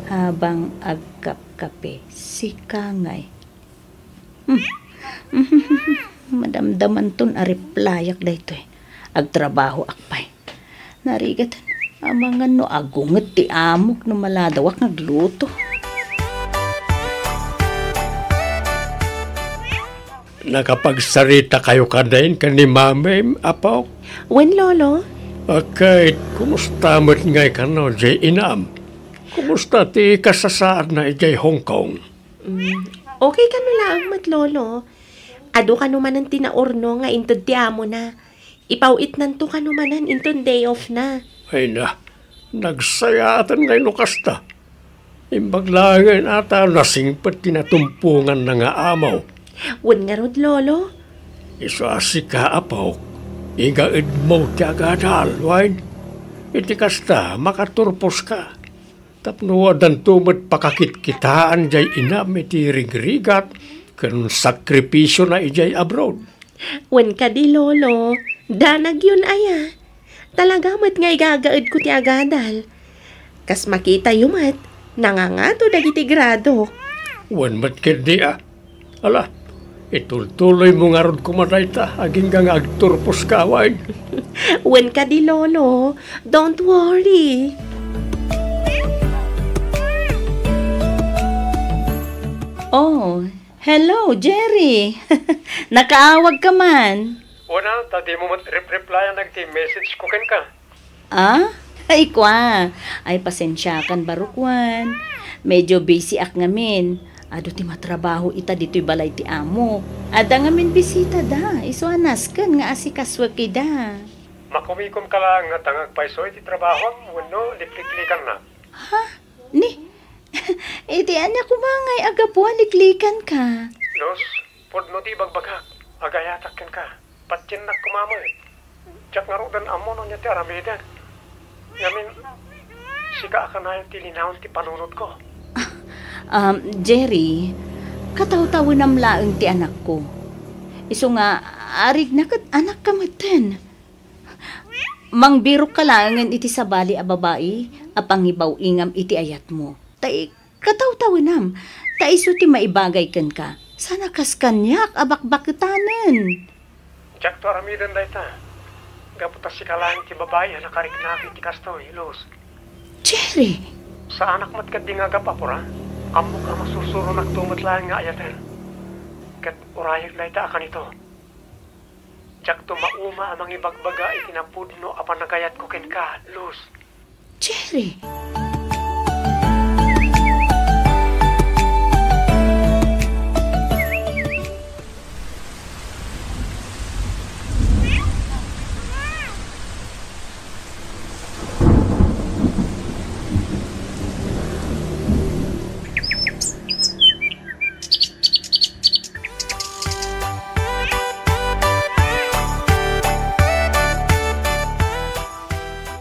habang agkapkape. Sika ngay. Hmm. Madamdamanton a replyak daytoy. Agtrabahoak pay. Narigat, amangan no agunget ti amok no maladawak nga agluto. Nakapagsarita kayo kadin ken ni Mami, Apo? Wen, Lolo. Ket, kumusta met ngay kano, diay inam? Kumusta ti kasasaadna idiay Hong Kong? Mm, okay kano laeng met, Lolo. Adu kano manen ti naurno nga inted ti amona. Ipaw-itnanto kano manen inton day off na. Ay na, nagsayaaten ngay no kasta. Imbag laengen a ta nasingpet ti natumponganna nga amo. Wen ngarud, Lolo. Isu a sika, Apok, igaedmo ti agadal, wen? Iti kasta, makaturposka. Tapno addanto met pakakitkitaan diay inam iti rigrigat ken sakripisiona idiay abroad. Wen kadi, Lolo, danagyon aya. Talaga met nga igagaedko ti agadal. Kas makitayo met, nangangato dagiti grado. Wen met ketdi a. Ala, itultuloymo ngarud koma dayta, agingga nga agturposka, wen? Wen kadi, Lolo. Don't worry. Oh, hello, Jerry. Nakaawag ka man. Wen a, ta dimo met rep-replyan dagiti message ko kenka. Ah? Ay, kua. Ay, pasensiakan, Barok, wen. Medyo busy ak ngamin. Adu ti matrabaho ita ditoy balay ti amok. Adda ngamin bisita da. Isu a nasken nga asikasuek ida. Makumikom ka laeng ngata nga agpayso iti trabahom wenno likliklikannak? Ha? Ni? Iti ania koma ngay a gapu a liklikanka? Luz, pudno ti ibagbagak. Agayatak kenka. Patiennak koma met. Diak ngaruden ammo no ania ti aramidek. Ngamin, sika a kanayon ti linaon ti panunotko. Um, Jerry, katawtawenam laeng ti anakko. Isu nga, arigna ket anakka metten. Mangbirokka laengen iti sabali a babai a pangibaw-ingam iti ayatmo. Ta i-, katawtawenam, ta isu ti maibagay kenka. Saan a kas kaniak a bakbaketanen. Diakto aramiden dayta. Gapu ta sika laeng ti babai a nakariknako iti kastoy, Luz. Jerry! Saanak met ketdi nga agap-apura. Ammok a masursuronakto met laeng nga ayaten. Ket urayek dayta a kanito. Diakto mauma a mangibagbaga iti napudno a panagayatko kenka, Luz. Jerry!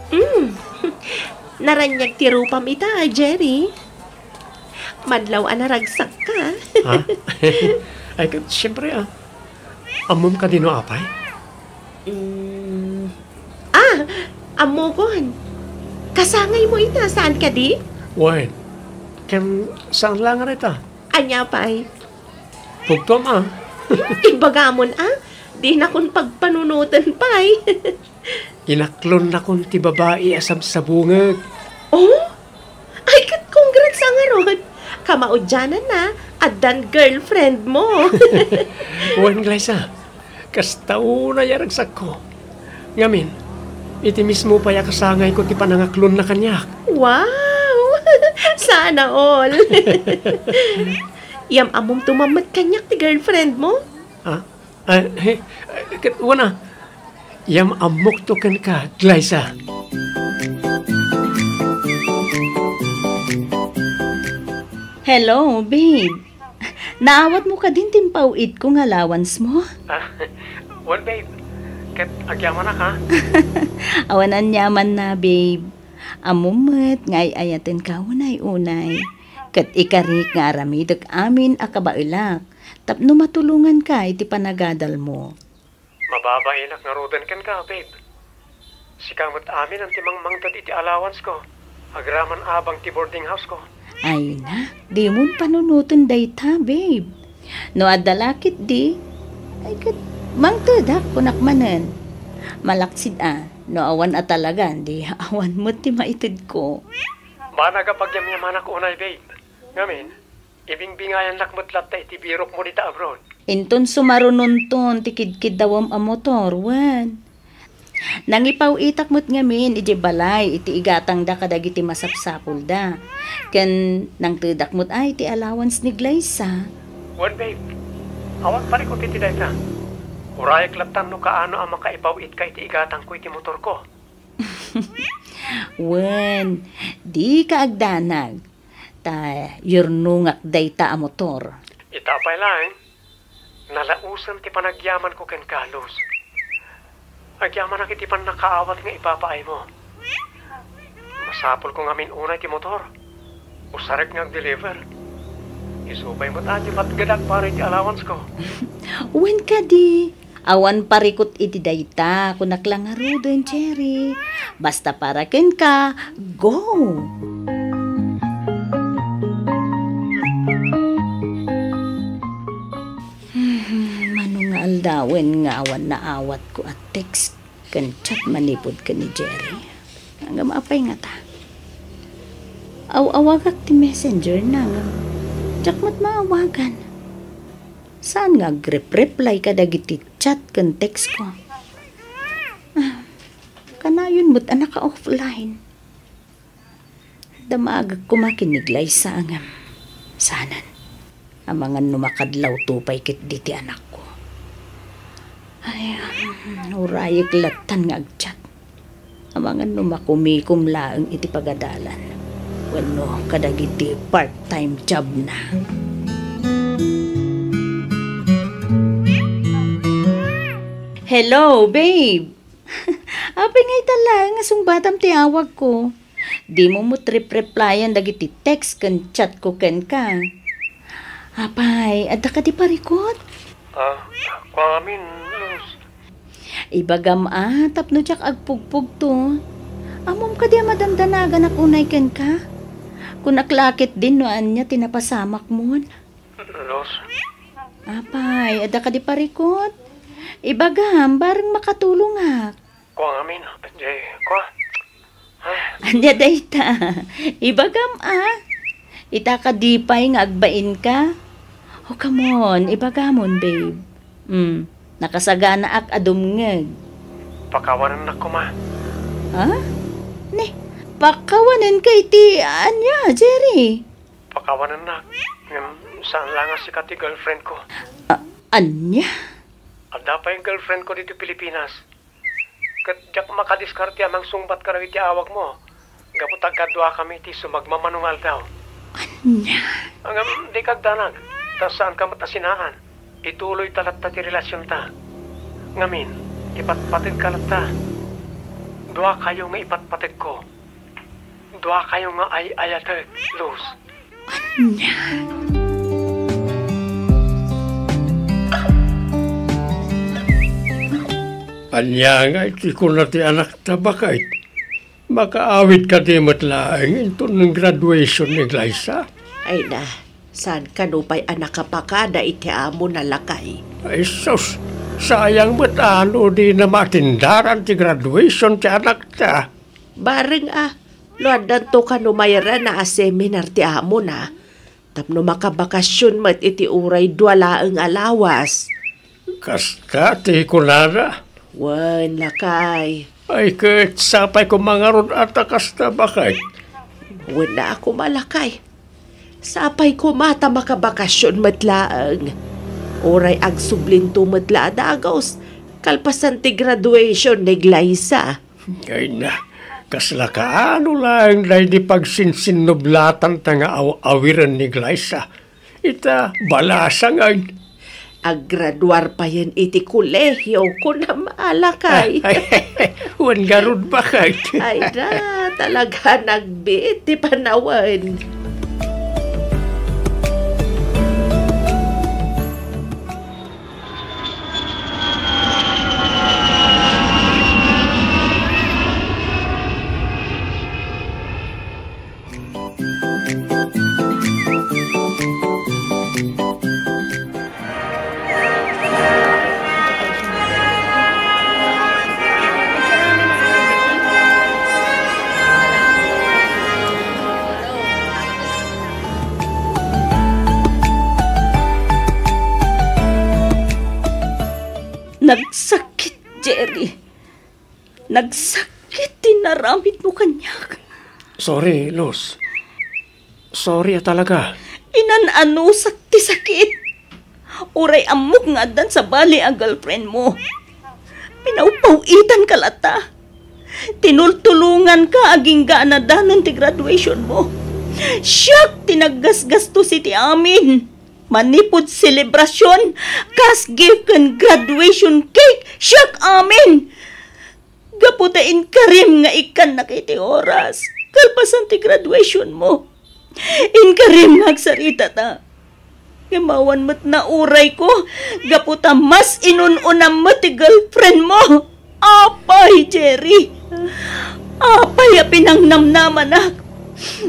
Mm. Naraniag ti rupam ita, Jerry. Madlaw a naragsakka. Ha? Ay, ket, siyempre, ah. Ammom kadi no apay? Mm. Ah, ammokon. Kasangaymo ita, saan kadi? Wen, ken saan la nga reta? Ania pay? Pugtom, ah. Ibagamon, ah. Dinakon pagpanunoten pay. Inaklonnakon ti babai a sabsabungek. Oh? Ay, ket congrats a ngarud. Kamaudiananna, addan girlfriend mo. Wen, Glyza, kasta unay a ragsakko. Ngamin, iti mismo pay a kasangayko ti panangaklonna kaniak. Wow! Sana all. Yam-ammom tumammet kaniak ti girlfriend mo? Ha? Ah, he, ket wana, yam-ammokto kenka, Glyza. Hello, babe. Naawatmo kadin ti impaw-itko nga allowance mo? Ah, well, babe, ket agyamanak, ha? Awan aniamanna, babe. Ammom met nga ay-ayatenka unay-unay. Ket ikarik nga aramidek amin a kabaelak tapno matulonganka iti panagadalmo. Mababainak ngaruden kenka, babe. Sika met amin ti mangmangted iti allowance-ko agraman abang ti boarding house-ko. Ay na, dimon panunoten dayta, babe. No adda la ketdi, ay ket mangtedak kunak manen. Malaksid a, no awan a talagan, di awan met ti maitedko. Banag a pagyamyamanak unay, babe. Ngamin, ibingbingayannak met latta iti birokmo dita abroad. Inton sumarunonton ti kidkiddawem a motor, wen. Nangipaw-itak met ngamin idiay balay iti igatangda kadagiti masapsapulda. Ken nangtedak met ay ti allowance ni Glyza. Wen, babe. Awan parikut iti dayta. Urayek lattan no kaano a makaipaw-itka iti igatangko iti motorko. Wen, dika agdanag. Ta yurnongak dayta a motor. Ita pay laeng, nalausem ti panagyamanko kenka, Luz. Agyamanak iti pannakaawat nga ipapaaymo. Masapulko ngamin unay ti motor. Usarek nga agdeliver. Isu pay met a ti patgedak para iti allowance-ko. Wen kadi, awan parikut iti dayta, kunak la ngaruden, Jerry. Basta para kenka, go! Hmm, mano nga aldawen nga awan naawatko a text ken chat manipud ken ni Jerry? Ngem apay ngata? Aw-awagak ti messenger na ngem diak met maawagan. Saan nga agrep-reply kadagiti chat ken text ko? Ah, kanayon met a naka-offline. Damagek koma ken ni Glyza ngem saanen. Amangan no makadlawto pay ketdi ti anakko. Ay, um, urayek lattan nga agchat. Amangan no makumikom laeng iti pagadalan wenno kadagiti part-time job na. Hello, babe! Apay nga ita laeng nga sungbatam ti awagko? Dimo met rep-replyan dagiti text ken chat ko kenka. Apay, adda kadi parikut? Ah, kuamin, Luz. Ibagam a, tapno diak agpugpugto. Ammom kadi a madamdanaganak unay kenka? Kunak la ketdin no ania ti napasamakmon. Luz. Apay, adda kadi parikut? Ibagam, bareng makatulongak. Kua ngamin, di, kua. Ania dayta? Ibagam, a. Ita kadi pay nga agbainka? O, come on, ibagamon, babe. Hmm, nakasaganaak a dumngeg. Pakawanennak koma. Ha? Ni, pakawanenka iti ania, Jerry? Pakawanennak. Ngem saan la nga sika ti girlfriend ko. A-, ania? Adda pay girlfriend ko ditoy Pilipinas. Ket diak makadiskarte a mangsungbat kadagiti awagmo, gapu ta agkaduakami iti sumagmamano nga aldaw. Ania? Ngem dika agdanag, ta saanka met a sinaan. Ituloyta latta ti relasionta. Ngamin, ipatpategka latta. Duakayo nga ipatpategko. Duakayo nga ay-ayatek, Luz. Ania? Ania nga iti kuna ti anakta, baket? Makaawid kadi met laeng inton graduation ni Glyza? Ay na, saan kano pay a nakapakada iti amona, lakay? Ay sus, sayang met a no dina matindaran ti graduation ti anakta. Bareng a, no addanto kano mairana a seminar ti amona, tapno makabakasion met iti uray dua laeng a lawas. Kasta ti kunana? Wen, lakay. Ay, ket sapay koma ngarud a ta kasta, baket? Wen a koma, lakay. Sapay koma ta makabakasion met laeng. Uray agsublinto met la a dagus, kalpasan ti graduation ni Glyza. Ay na, kasla kaano laeng daydi pagsinsinnublatan ta nga aw-awiren ni Glyza. Ita, balasang ay. Aggraduar payen iti kolehio, kunam a, lakay. Ay, wen ngarud, baket? Ay da, talaga nagbiit ti panawen. Nagsakit, Jerry. Nagsakit ti naramidmo kaniak. Sorry, Luz. Sorry a talaga. Inan-anusak ti sakit. Uray ammok nga addan sabali a girlfriend mo. Pinawpaw-itanka latta. Tinultulonganka agingga a nadanon ti graduation mo. Siak ti naggasgastos iti amin. Manipud selebrasyon, kas gift ken graduation cake, siak amin. Gapu ta inkarim nga ikkannak iti oras, kalpasan ti graduation mo. Inkarim nga agsaritata. Ngem awan met naurayko, gapu ta mas inun-unam met ti girlfriend mo. Apay, Jerry! Apay a pinangnamnamanak!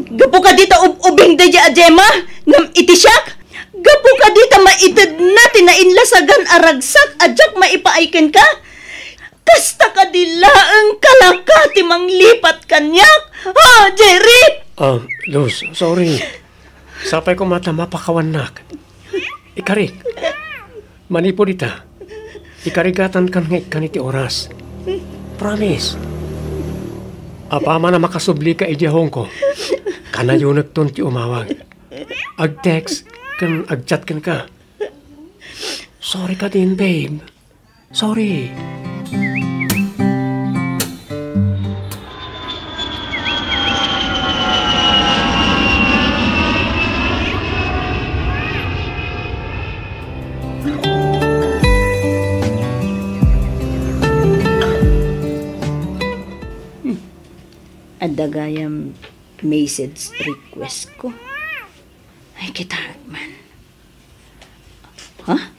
Gapu kadi ta ub-ubing daydiay a Gemma ngem iti siak? Gapu kadi ta maitedna ti nainlasagan a ragsak a diak maipaay kenka? Kasta kadi laeng kalaka ti manglipat kaniak? Ha, Jerry? Ah, Luz, sorry. Sapay koma ta mapakawannak. Ikarik. Manipud ita, ikarigatankan nga ikkan iti oras. Promise. Apaman a makasublika idiay Hong Kong, kanayonekton ti umawag. Ag-text ken ag-chat kenka. Sorry kadin, babe. Sorry. Adda gayam message request ko. Ay, kitaek man. Ha?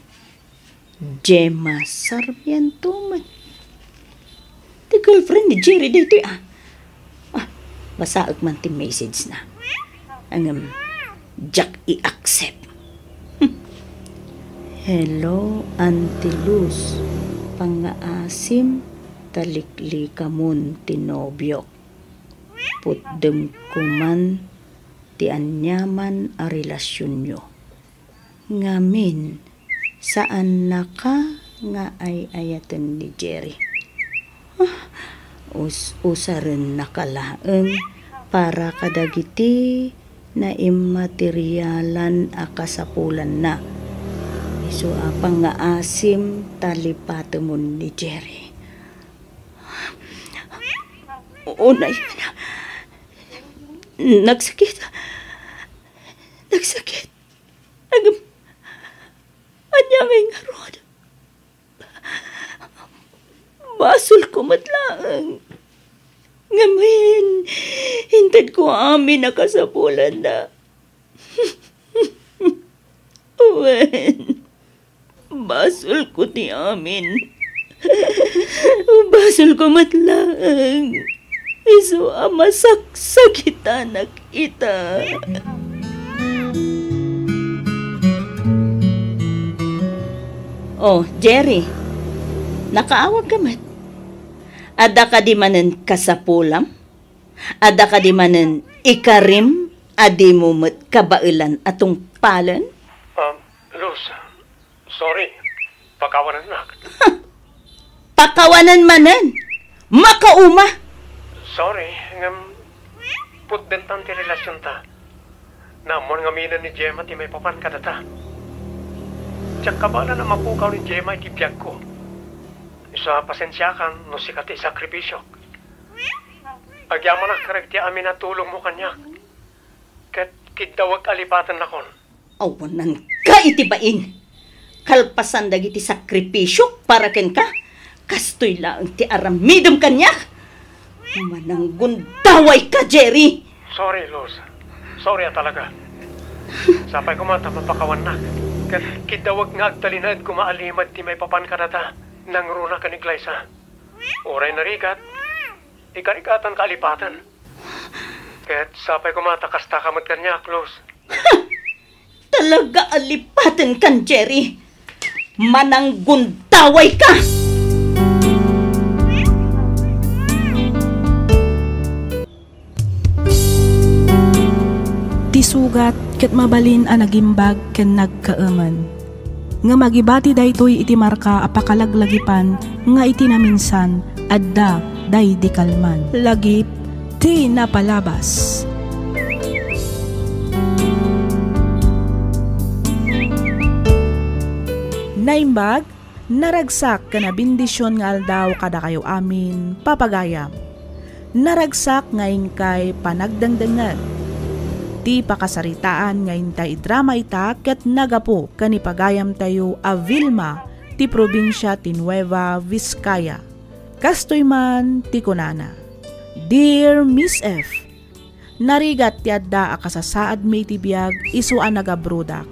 Gemma Sarmiento met. Ti girlfriend ni Jerry daytoy, ah. Ah, basaek man ti message na. Ngem, diak i-accept. Hmm. Hello, Auntie Luz. Pangngaasim, ta liklikamon ti nobiok. Putdemko man ti aniaman a relasionyo. Ngamin, saannaka nga ay-ayaten ni Jerry. Ah, us-, usarennaka laeng para kadagiti naimmaterialan a kasapulanna. Isu a pangngaasim ta lipatemon ni Jerry. Unay, nagsakit. Nagsakit. Ngem, ania ngay ngarud? Basolko met laeng. Ngamin, intedko amin a kasapulanna. Wen, basolko ti amin. Basolko met laeng. Isu a masaksakitanak ita. Oh, Jerry, nakaawagka met? Adda kadi manen kasapulam? Adda kadi manen ikarim a dimo met kabaelan a tungpalen? Um, Luz, sorry. Pakawanennak. Pakawanen manen? Makauma! Sorry, ngem putdentan ti relasionta. Naammoan ngaminen ni Gemma ti maipapan kadata. Diak kabaelan a mapukaw ni Gemma iti biagko. Isu a pasensiakan no sika ti isakripisiok. Agyamanak kadagiti amin a tulongmo kaniak. Ket kiddawek a lipatennakon. Awananka iti bain. Kalpasan dagiti sakripisiok para kenka, kastoy laeng ti aramidem kaniak. Mananggundawayka, Jerry! Sorry, Luz. Sorry a talaga. Sapay koma ta mapakawannak. Ket kiddawek nga agtalinaed koma a limed ti maipapan kadata nangruna ken ni Glyza. Uray narigat, ikarigatanka a lipaten. Ket sapay koma ta kastaka met kaniak, Luz. Talaga a lipatenkan, Jerry. Mananggundawayka! Ti sugat ket mabalin a nagimbag ken nagkaemen. Ngem agibati daytoy iti marka a pakalaglagipan nga iti naminsan, adda daydi kalman. Lagip ti napalabas. Naimbag, naragsak ken a bendision nga aldaw kadakayo amin, papagayam. Naragsak nga inkay panagdengdengngeg. Ti pakasaritaan nga intay idrama ita ket nagapu ken ni pagayamtayo a Vilma ti probinsia ti Nueva Vizcaya. Kastoy man ti kunana, Dear Miss F, narigat ti adda a kasasaadmi iti biag isu a nagabrodak.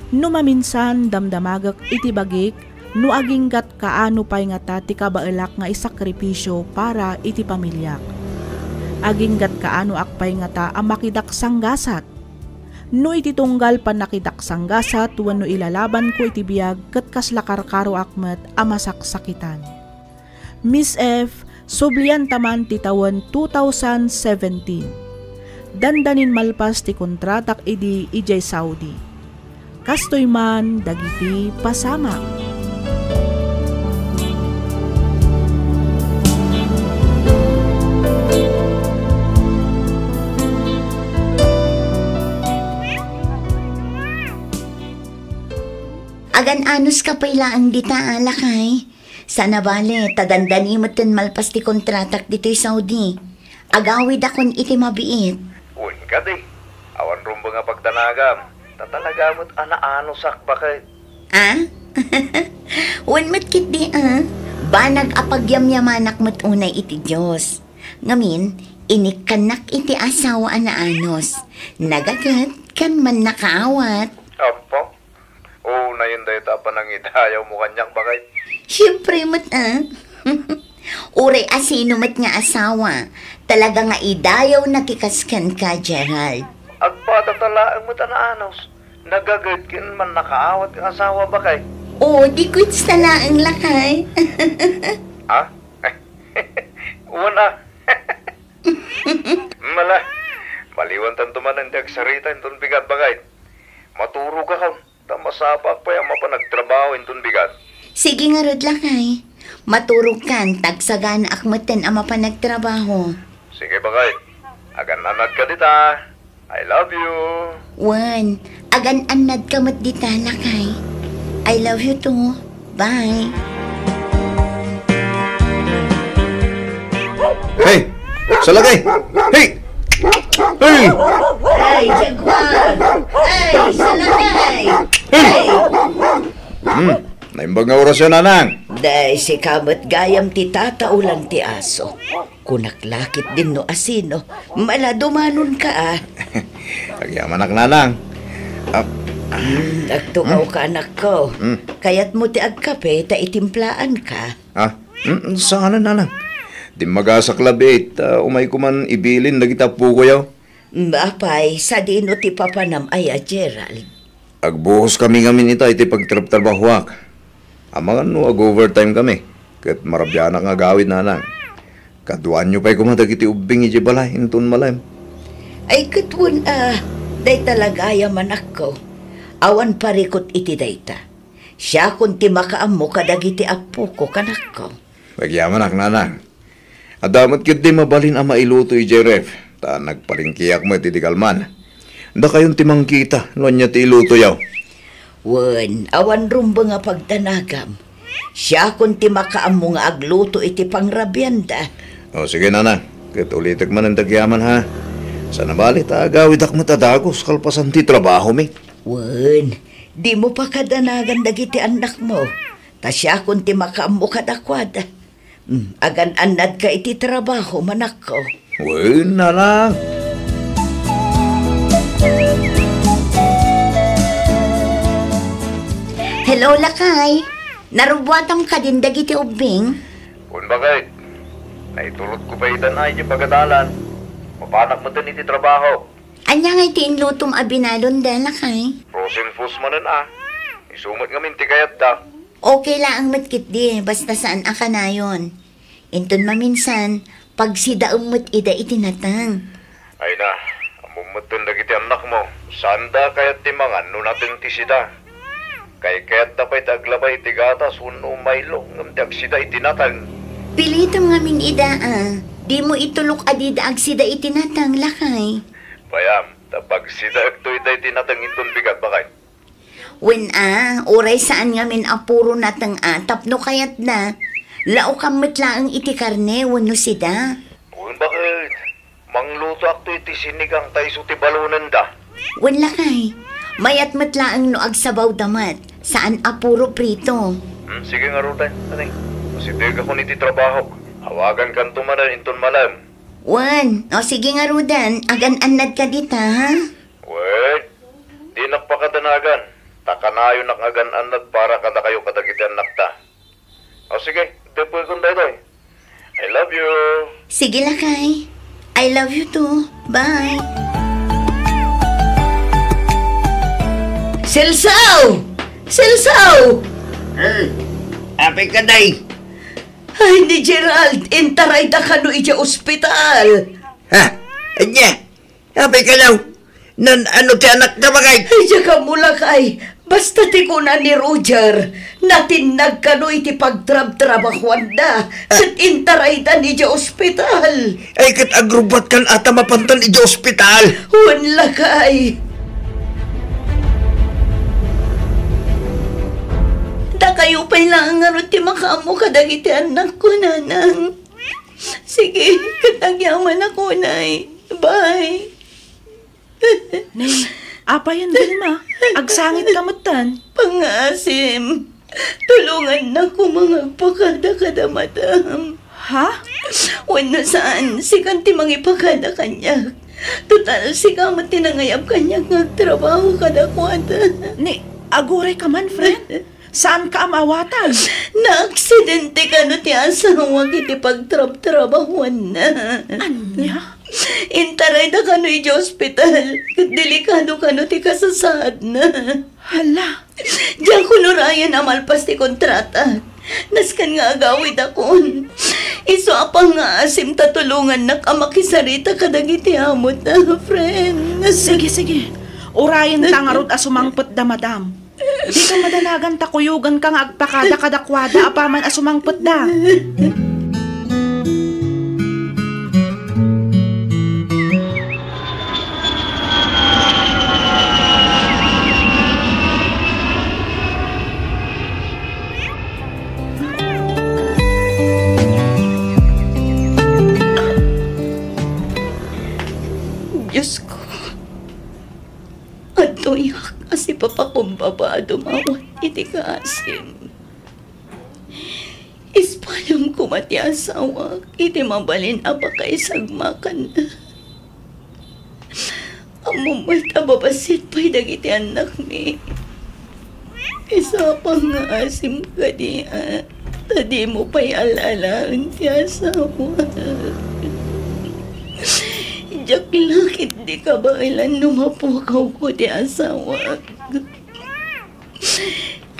No maminsan, damdamagek iti bagik no aginggat kaano pay ngata ti kabaelak nga isakripisio para iti pamiliak. Aginggat kaanoak pay ngata a makidaksanggasat. No iti tunggal pannakidaksanggasat wenno ilalabanko iti biag ket kasla karkaroak met a masaksakitan. Miss F, sublianta man ti tawen two thousand seventeen. Dandanin malpas ti kontratak idi idiay Saudi. Kastoy man dagiti pasamak. Agan-anos ka pay laeng dita, a lakay. Saan a bale, ta dandani metten malpas ti kontratak ditoy Saudi. Agawidakon iti mabiit. Wen kadi, awan rumbeng a pagdanagam, ta talaga met a naanosak baket. Ah? Wen met ketdi, ah. Banag a pagyamyamanak met unay iti Dios. Ngamin, inikkannak iti asawa a naanos. Nagaget ken mannakaawat. Apo? Unayen dayta a panangidayawmo kaniak, baket. Siempre met, ah. Uray asino met nga asawa, talaga nga idayawna ti kas kenka, Gerald. Agpadata laeng met a naanos. Nagaget ken mannakaawat nga asawa, baket. Oo, di kwitsta laeng, lakay. Ah? Wen a. Mala, maliwantanto manen ti agsarita inton bigat, baket. Maturogakon, ta masapulak pay a mapan agtrabaho inton bigat. Sige ngarud, lakay. Maturogkan, ta agsaganaak metten a mapan agtrabaho. Sige, baket. Agan-annadka dita. I love you. Wen, agan-annadka met dita, lakay. I love you too. Bye. Hey! Salakay! Hey! Hey! Ay, Jaguar! Ay, Salakay! Hey! Hmm, naimbag nga orasyo, Nanang. Day, sika met gayam ti tataulan ti aso. Kunak la ketdin no asino, mala dumanonka a. Agyamanak, Nanang. Ah, Hmm, agtugawka, anakko. Hmm. Kayatmo ti agkape ta itimplaanka. Ah, hmm, saanen, Nanang. Dimmagasak labi, ta umayko man ibilin dagiti appokoyo. Hmm, apay, sadino ti papanam aya, Gerald? Agbuhoskami ngamin ita iti pagtrabtrabahoak. Amangan no ag-overtime kami, ket marabianak nga agawid, Nanang. Kaduaanyo pay koma dagiti ubbing idiay balay inton malem. Ay, ket wen a, dayta la gayam, anakko. Awan parikut iti dayta. Siakon ti makaammo kadagiti appoko, kanakko. Agyamanak, Nanang. Adda met ketdi mabalin a mailuto idiay ref, ta nagpalengkeak met idi kalman. Dakayon ti mangkita no ania ti ilutoyo. Wen, awan rumbeng a pagdanagam. Siakon ti makaammo nga agluto iti pangrabianda. O, sige, Nanang. Ket ulitek manen ti agyaman, ha. Saan a bali ta agawidak met a dagus kalpasan ti trabahomi. Wen, dimo pakadanagan dagiti annakmo, ta siakon ti makaammo kadakuada. Hmm, agan-annadka iti trabahom, anakko. Wen, Nanang. Hello, lakay. Narubbuatam kadin dagiti ubbing? Wen, baket. Naiturotko pay ita idiay pagadalan. Mapanak metten iti trabaho. Ania ngay ti inlutom a binalonda, lakay? Frozen foods manen a. Isu met ngamin ti kayatda. Okay laeng met ketdi, basta saan a kanayon. Inton maminsan, pagsidaem met ida iti nateng. Ay na, ammom metten dagiti annakmo, saanda a kayat ti mangan no nateng ti sida. Kaykayatda pay ti aglabay iti gatas wenno Milo ngem ti agsida iti nateng. Pilitem ngamin ida a, dimo itulok a dida agsida iti nateng, lakay. Payam, ta pagsidaekto ida iti nateng inton bigat, baket. Wen a, uray saan ngamin a puro nateng a tapno kayatda. Laokam met laeng iti karne wenno sida. Wen, baket. Manglutoakto iti sinigang ta isu ti balonenda. Wen, lakay. Mayat met laeng no agsabawda met. Saan a puro prito. Hmm, sige ngaruden, ani. Masitegakon iti trabahok. Awagankanto manen inton malem. Wen, o sige ngaruden, agan-annadka dita, ha? Wen, dinak pakadanagan, ta kanayonak nga agan-annad para kadakayo kadagiti annakta. O sige, tepekon daytoy. I love you. Sige, lakay. I love you too. Bye. Celso! Celso! Hmm, apay ka, day? Ay, ni Gerald, intarayda kano idiay ospital. Ha? Ania? Apay ka law? Nan-ano ti anakta, baket? Ay, diak ammo, lakay. Basta ti kuna ni Roger, natinnag kano iti pagtrabtrabahuanda, ket intaraydan idiay ospital. Ay, ket agrubbuatkan a ta mapantan idiay ospital. Wen, lakay. Dakayo pay laeng ngarud ti makaammo kadagiti annakko, nanang. Sige, ket agyamanak unay. Bye. Nay, apayen, Vilma? Agsangit ka metten. Pangngaasim, tulongannak koma nga agpakada kada madam. Ha? Wenno saan, sikan ti mangipakada kaniak. Total, sika met ti nangayab kaniak nga agtrabaho kadakuada. Ni, aguray ka man, friend. Saanka a maawatan? Naaksidente kano ti asawak iti pagtrabtrabahuanna. Ania? Intarayda kano idiay ospital, ket delikado kano ti kasasaadna. Hala! Diakon urayen a malpas ti kontratak. Nasken nga agawidakon. Isu a pangngaasim ta tulongannak a makisarita kadagiti amota, friend. Sige, sige. Urayenta ngarud a sumangpetda, madam. Dika madanagan ta kuyoganka nga agpakada kadakuada apaman a sumangpetda. Diosko, adtoyak a sipapakumbaba a dumawat iti kaasim. Ispalem koma ti asawak iti mabalin a pakaisagmakanna. Ammom met a babassit pay dagiti annakmi. Isu a pangngaasim kadi, a, ta dimo pay al-alaen ti asawak. Diak la ketdi kabaelan no mapukawko ti asawak.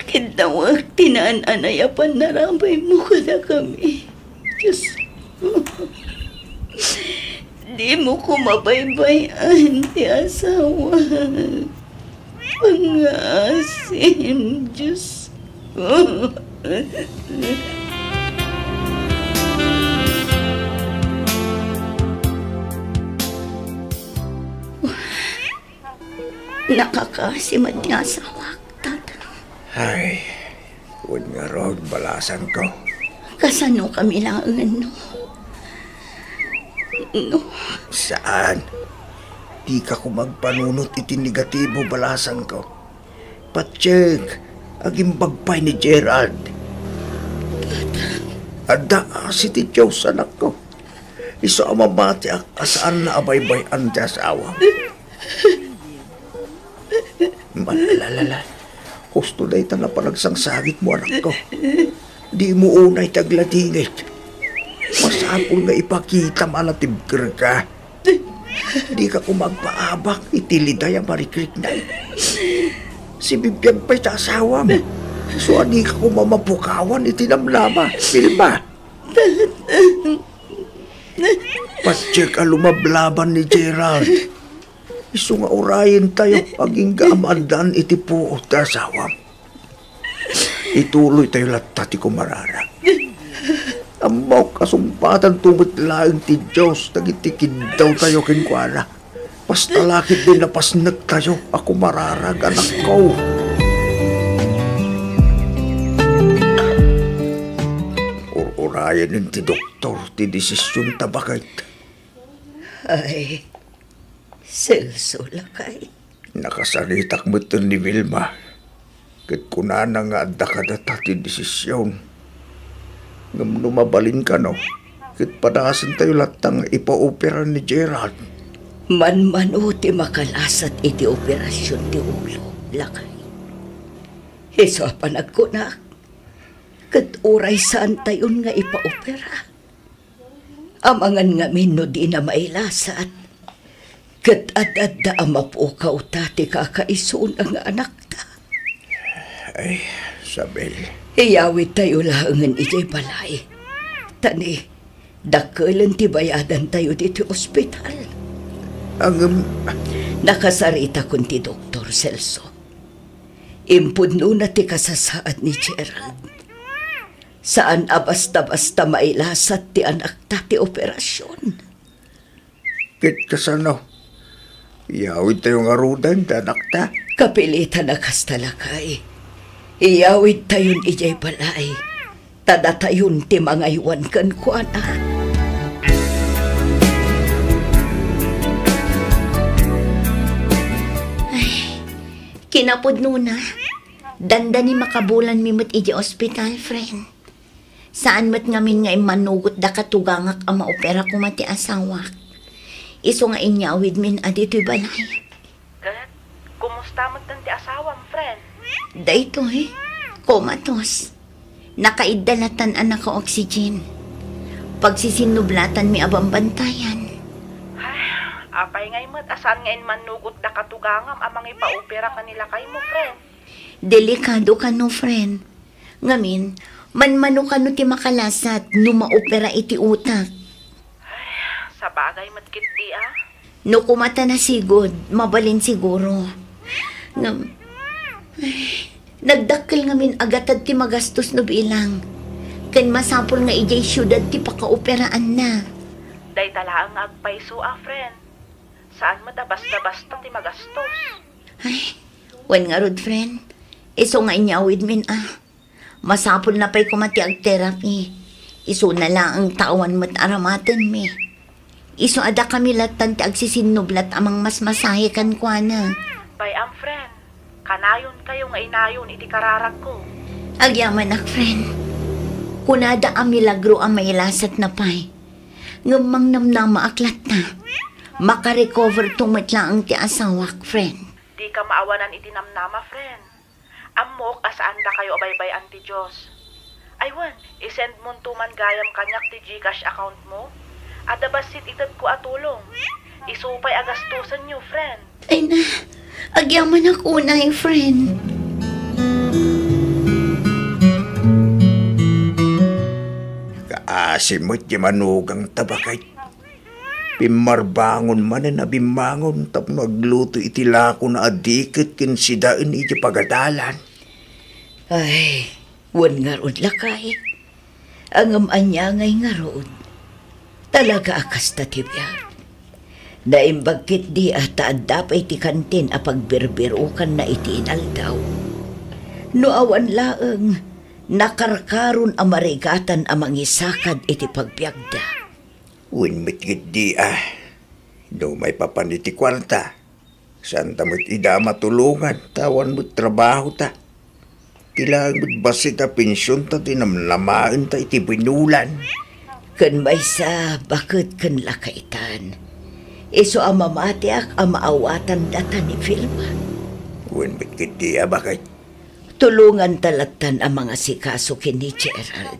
Ket dawek ti naan-anay a pannarabaymo kadakami. Diosko, dimo koma baybay-an ti asawak. Pangngaasim, Diosko. Nakakaasi met ti asawak, Tata. Ay, wen ngarud, balasanko. Kasanokami laengen no, no? Saan. Dika koma agpanunot iti negatibo, balasanko. Patiek, agimbag pay ni Gerald. Adda asi ti Dios, anakko. Isu a mamatiak a saanna a baybay-an ti asawam. Malalala. Husto dayta a panagsangsagitmo, anakko. Dimo unay ti agladingit. Masapul nga ipakitam a natibkerka. Dika koma agpaabak iti liday a marikrikna. Sibibiag pay ti asawam. Isu a dika koma mapukawan iti namnama. Vilma. Patiek a lumablaban ni Gerald. Isu nga urayentayo agingga a maaddaan iti puot ti asawam. Ituloytayo latta ti kumararag. Ammok a sungbatanto met laeng ti Dios dagiti kiddawtayo kenkuana. Basta la ketdi napasnektayo a kumararag, anakko. Ur-urayen ti doktor ti desisionta, baket. Ay, Celso, lakay. Nakasaritak metten ni Vilma, ket kunana nga adda kadata ti desision. Ngem no mabalin kano, ket padasentayo latta nga ipaopera ni Gerald. Manmano ti makalasat iti operasion ti ulo, lakay. Isu a panagkunak, ket uray saantayon nga ipaopera. Amangan ngamin no dina mailasat, ket ad-adda a mapukawta ti kakaisuna nga anakta. Ay, Isabel. Iyawidtayo laengen idiay balay. Ta ni, dakkelen ti bayadantayo ditoy ospital. Ngem, nakasaritakon ti doktor, Celso. Impudnona ti kasasaad ni Gerald. Saan a basta-basta mailasat ti anakta ti operasion. Ket kasano? Iyawidtayo ngaruden ti anakta? Kapilitan a kasta, lakay. Iyawidtayon idiay balay. Ta datayon ti mangaywan kenkuana. Ay, kinapudnona, dandani makabulanmi met idiay ospital, friend. Saan met ngamin nga immanugot da katugangak a maopera koma ti asawak. Isu nga inyawidmin a ditoy balay. Ket, kumusta met ti asawam, friend? Daytoy, komatos. Nakaidda latan a naka-oxygen. Pagsisinnublatan mi a bambantayan. Ay, apay ngay met a saan nga immanugot da katugangam a mangipaopera ken ni lakaymo, friend? Delikado kano, friend. Ngamin, manmano kano ti makalasat no maopera iti utak? Ay, sabagay met ketdi a. No kumata nasigud, mabalin siguro. Ngem, ay, nagdakkel ngamin a gatad ti magastos no bilang. Ken masapul nga idiay siudad ti pakaoperaanna. Dayta laeng nga agpayso a, friend. Saan met a basta-basta ti magastos. Ay, wen ngarud, friend. Isu nga inyawidmin a. Masapulna pay koma ti agterapi. Isuna laeng ta awan met aramatenmi. Isu a dakami lattan ti agsisinnublat a mangmasmasahe kenkuana. Bay-am, friend. Kanayonkayo nga inayon iti kararagko. Agyamanak, friend. Kunada a milagro a mailasatna pay. Ngem mangnamnamaak latta. Makarecover to met laeng ti asawak, friend. Dika maawanan iti namnama, friend. Ammok a saandakayo a baybay-an ti Dios. Ay wen, i-send monto man gayam kaniak ti GCash account mo. Adda bassit itedko a tulong. Isu pay a gastosenyo, friend. Ay na, agyamanak unay, friend. Kaasi met ti manugangta, baket. Pimmarbangon manen a bimmangon tapno agluto iti lakona a diket ken sidaen iti pagadalan. Ay, wen ngarud, lakay. Ngem ania ngay ngarud? Talaga a kasta ti biag. Naimbag ketdi a ta adda pay ti kantin a pagbirbirukanna iti inaldaw. No awan laeng, nakarkaron a marigatan a mangisakad iti pagbiagda. Wen met ketdi a, no maipapan iti kuarta, saanta met ida a matulongan ta awan met trabahota. Ti laeng met bassit a pensionta ti namnamaenta iti binulan. Ken maysa, baket ken lakaytan. Isu a mamatiak a maawatan data ni Vilma. Wen met ketdi a, baket. Tulonganta lattan a mangasikaso ken ni Gerald.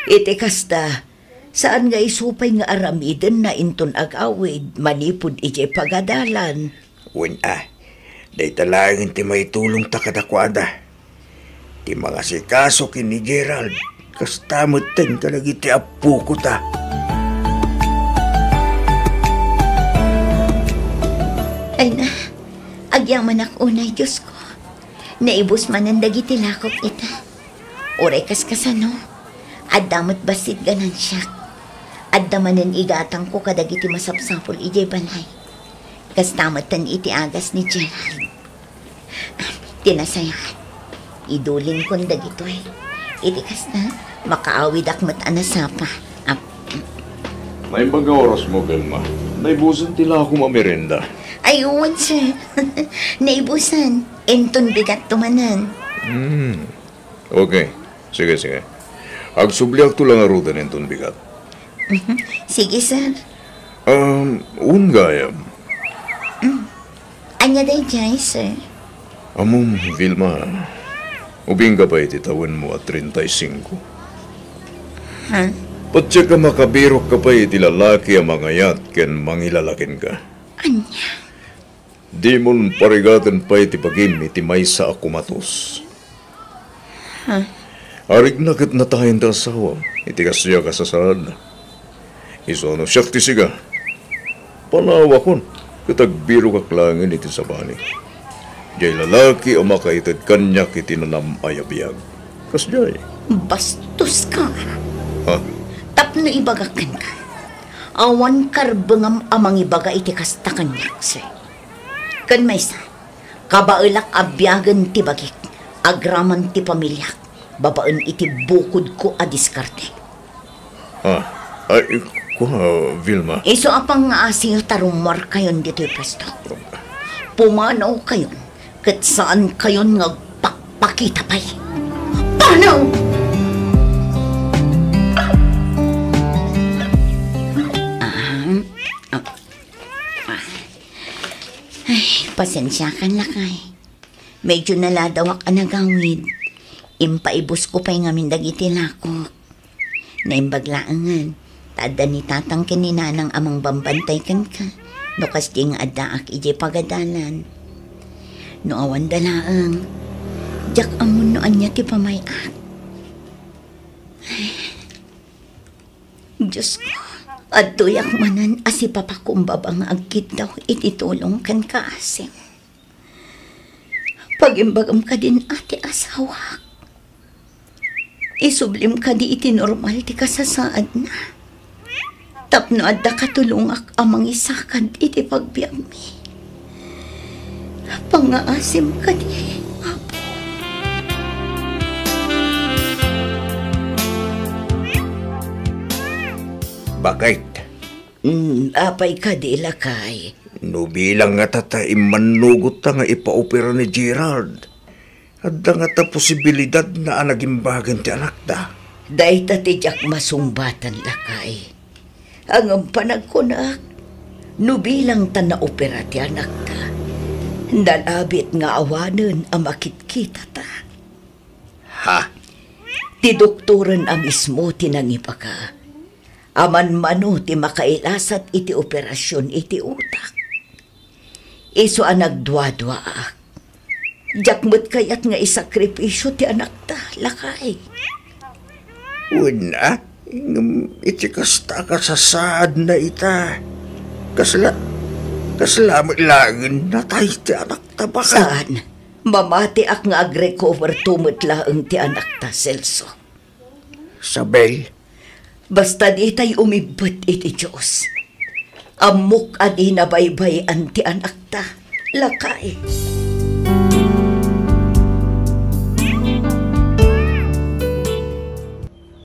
Iti kasta, saan nga isu pay nga aramidenna inton agawid manipud idiay pagadalan. Wen a, dayta laengen ti maitulongta kadakuada. Ti mangasikaso ken ni Gerald, kasta metten kadagiti appokota. Ay na, agyamanak unay, Diosko. Naibus manen dagiti lakok ita. Uray kaskasano, adda met bassit ganansiak. Adda manen igatangko kadagiti masapsapul idiay balay. Kasta metten iti agas ni Gerald. Ti nasayaat, idulinkon dagitoy. Iti kasta, makaawidak met a nasapa. Ap- Naimbag nga orasmo, Vilma. Naibusan ti lakom a merienda. Ay, wen, sir. Naibusan. Inton bigatto manen. Hmm. Okay. Sige, sige. Agsubliakto la ngaruden inton bigat. Mhm. Sige, sir. Um, wen gayam. Mm. Ania daydiay, sir? Ammom, Vilma, ubingka pay iti tawenmo a treinta y cinco. Ha? Patiek a makabirokka pay iti lalaki a mangayat ken mangilala kenka. Ania? Dimon parigaten pay ti bagim iti maysa a kumatos. Ha? Arigna ket natayen ti asawam iti kasiak a sasaad. Isuna no siak ti siga, panawakon ket agbirokak laengen iti sabali. Diay lalaki a makaited kaniak iti nanam-ay a biag. Kasdiay. Bastoska. Ha? Tapno ibagak kenka, awan karbengam a mangibaga iti kasta kaniak, sir. Ken maysa, kabaelak a biagen ti bagik, agraman ti pamiliak, babaen iti bukodko a diskarte. Ah, ay, kua, Vilma. Isu a pangngaasiyo ta rummuarkayon ditoy puesto. Pumanawkayon, ket saankayon nga agpakpakita pay. Panaw! Ah, ah, ah. Ay, pasensiakan, lakay. Medyo naladawak a nagawid. Impaibusko pay ngamin dagiti lakok. Naimbag laengen, ta adda ni tatang ken ni nanang a mangbambantay kenka, no kasdi nga addaak idiay pagadalan. No awanda laeng, diak ammon no ania ti pamay-ak. Diosko, adtoyak manen a sipapakumbaba nga agkiddaw iti tulong ken kaasim. Pagimbagam kadin a ti asawak. Isublim kadi iti normal ti kasasaadna. Tapno adda katulongak a mangisakad iti pagbiagmi. Pangngaasim kadi, Apo. Bakit? Mm, apay kadi, lakay? No bilang nga tata immannugotta nga ipaopera ni Gerald, adda ngata posibilidad na a nagimbagen ti anakta? Dayta ti diak masungbatan, lakay. Ngem panagkunak, no bilang ta naopera ti anakta, nalabit nga awanen a makitkitata. Ha? Ti doktoren a mismo ti nangibaga a manmano ti makailasat iti operasion iti utak. Isu a nagduaduaak. Diak met kayat nga isakripisio ti anakta, lakay. Wen a, ngem iti kasta a kasasaadna ita, kasla, kasla met laengen natay ti anakta, baka. Saan, mamatiak nga agrecover to met laeng ti anakta, Celso. Isabel. Basta ditay umibbet iti Dios. Ammok a dina baybay-an ti anakta, lakay.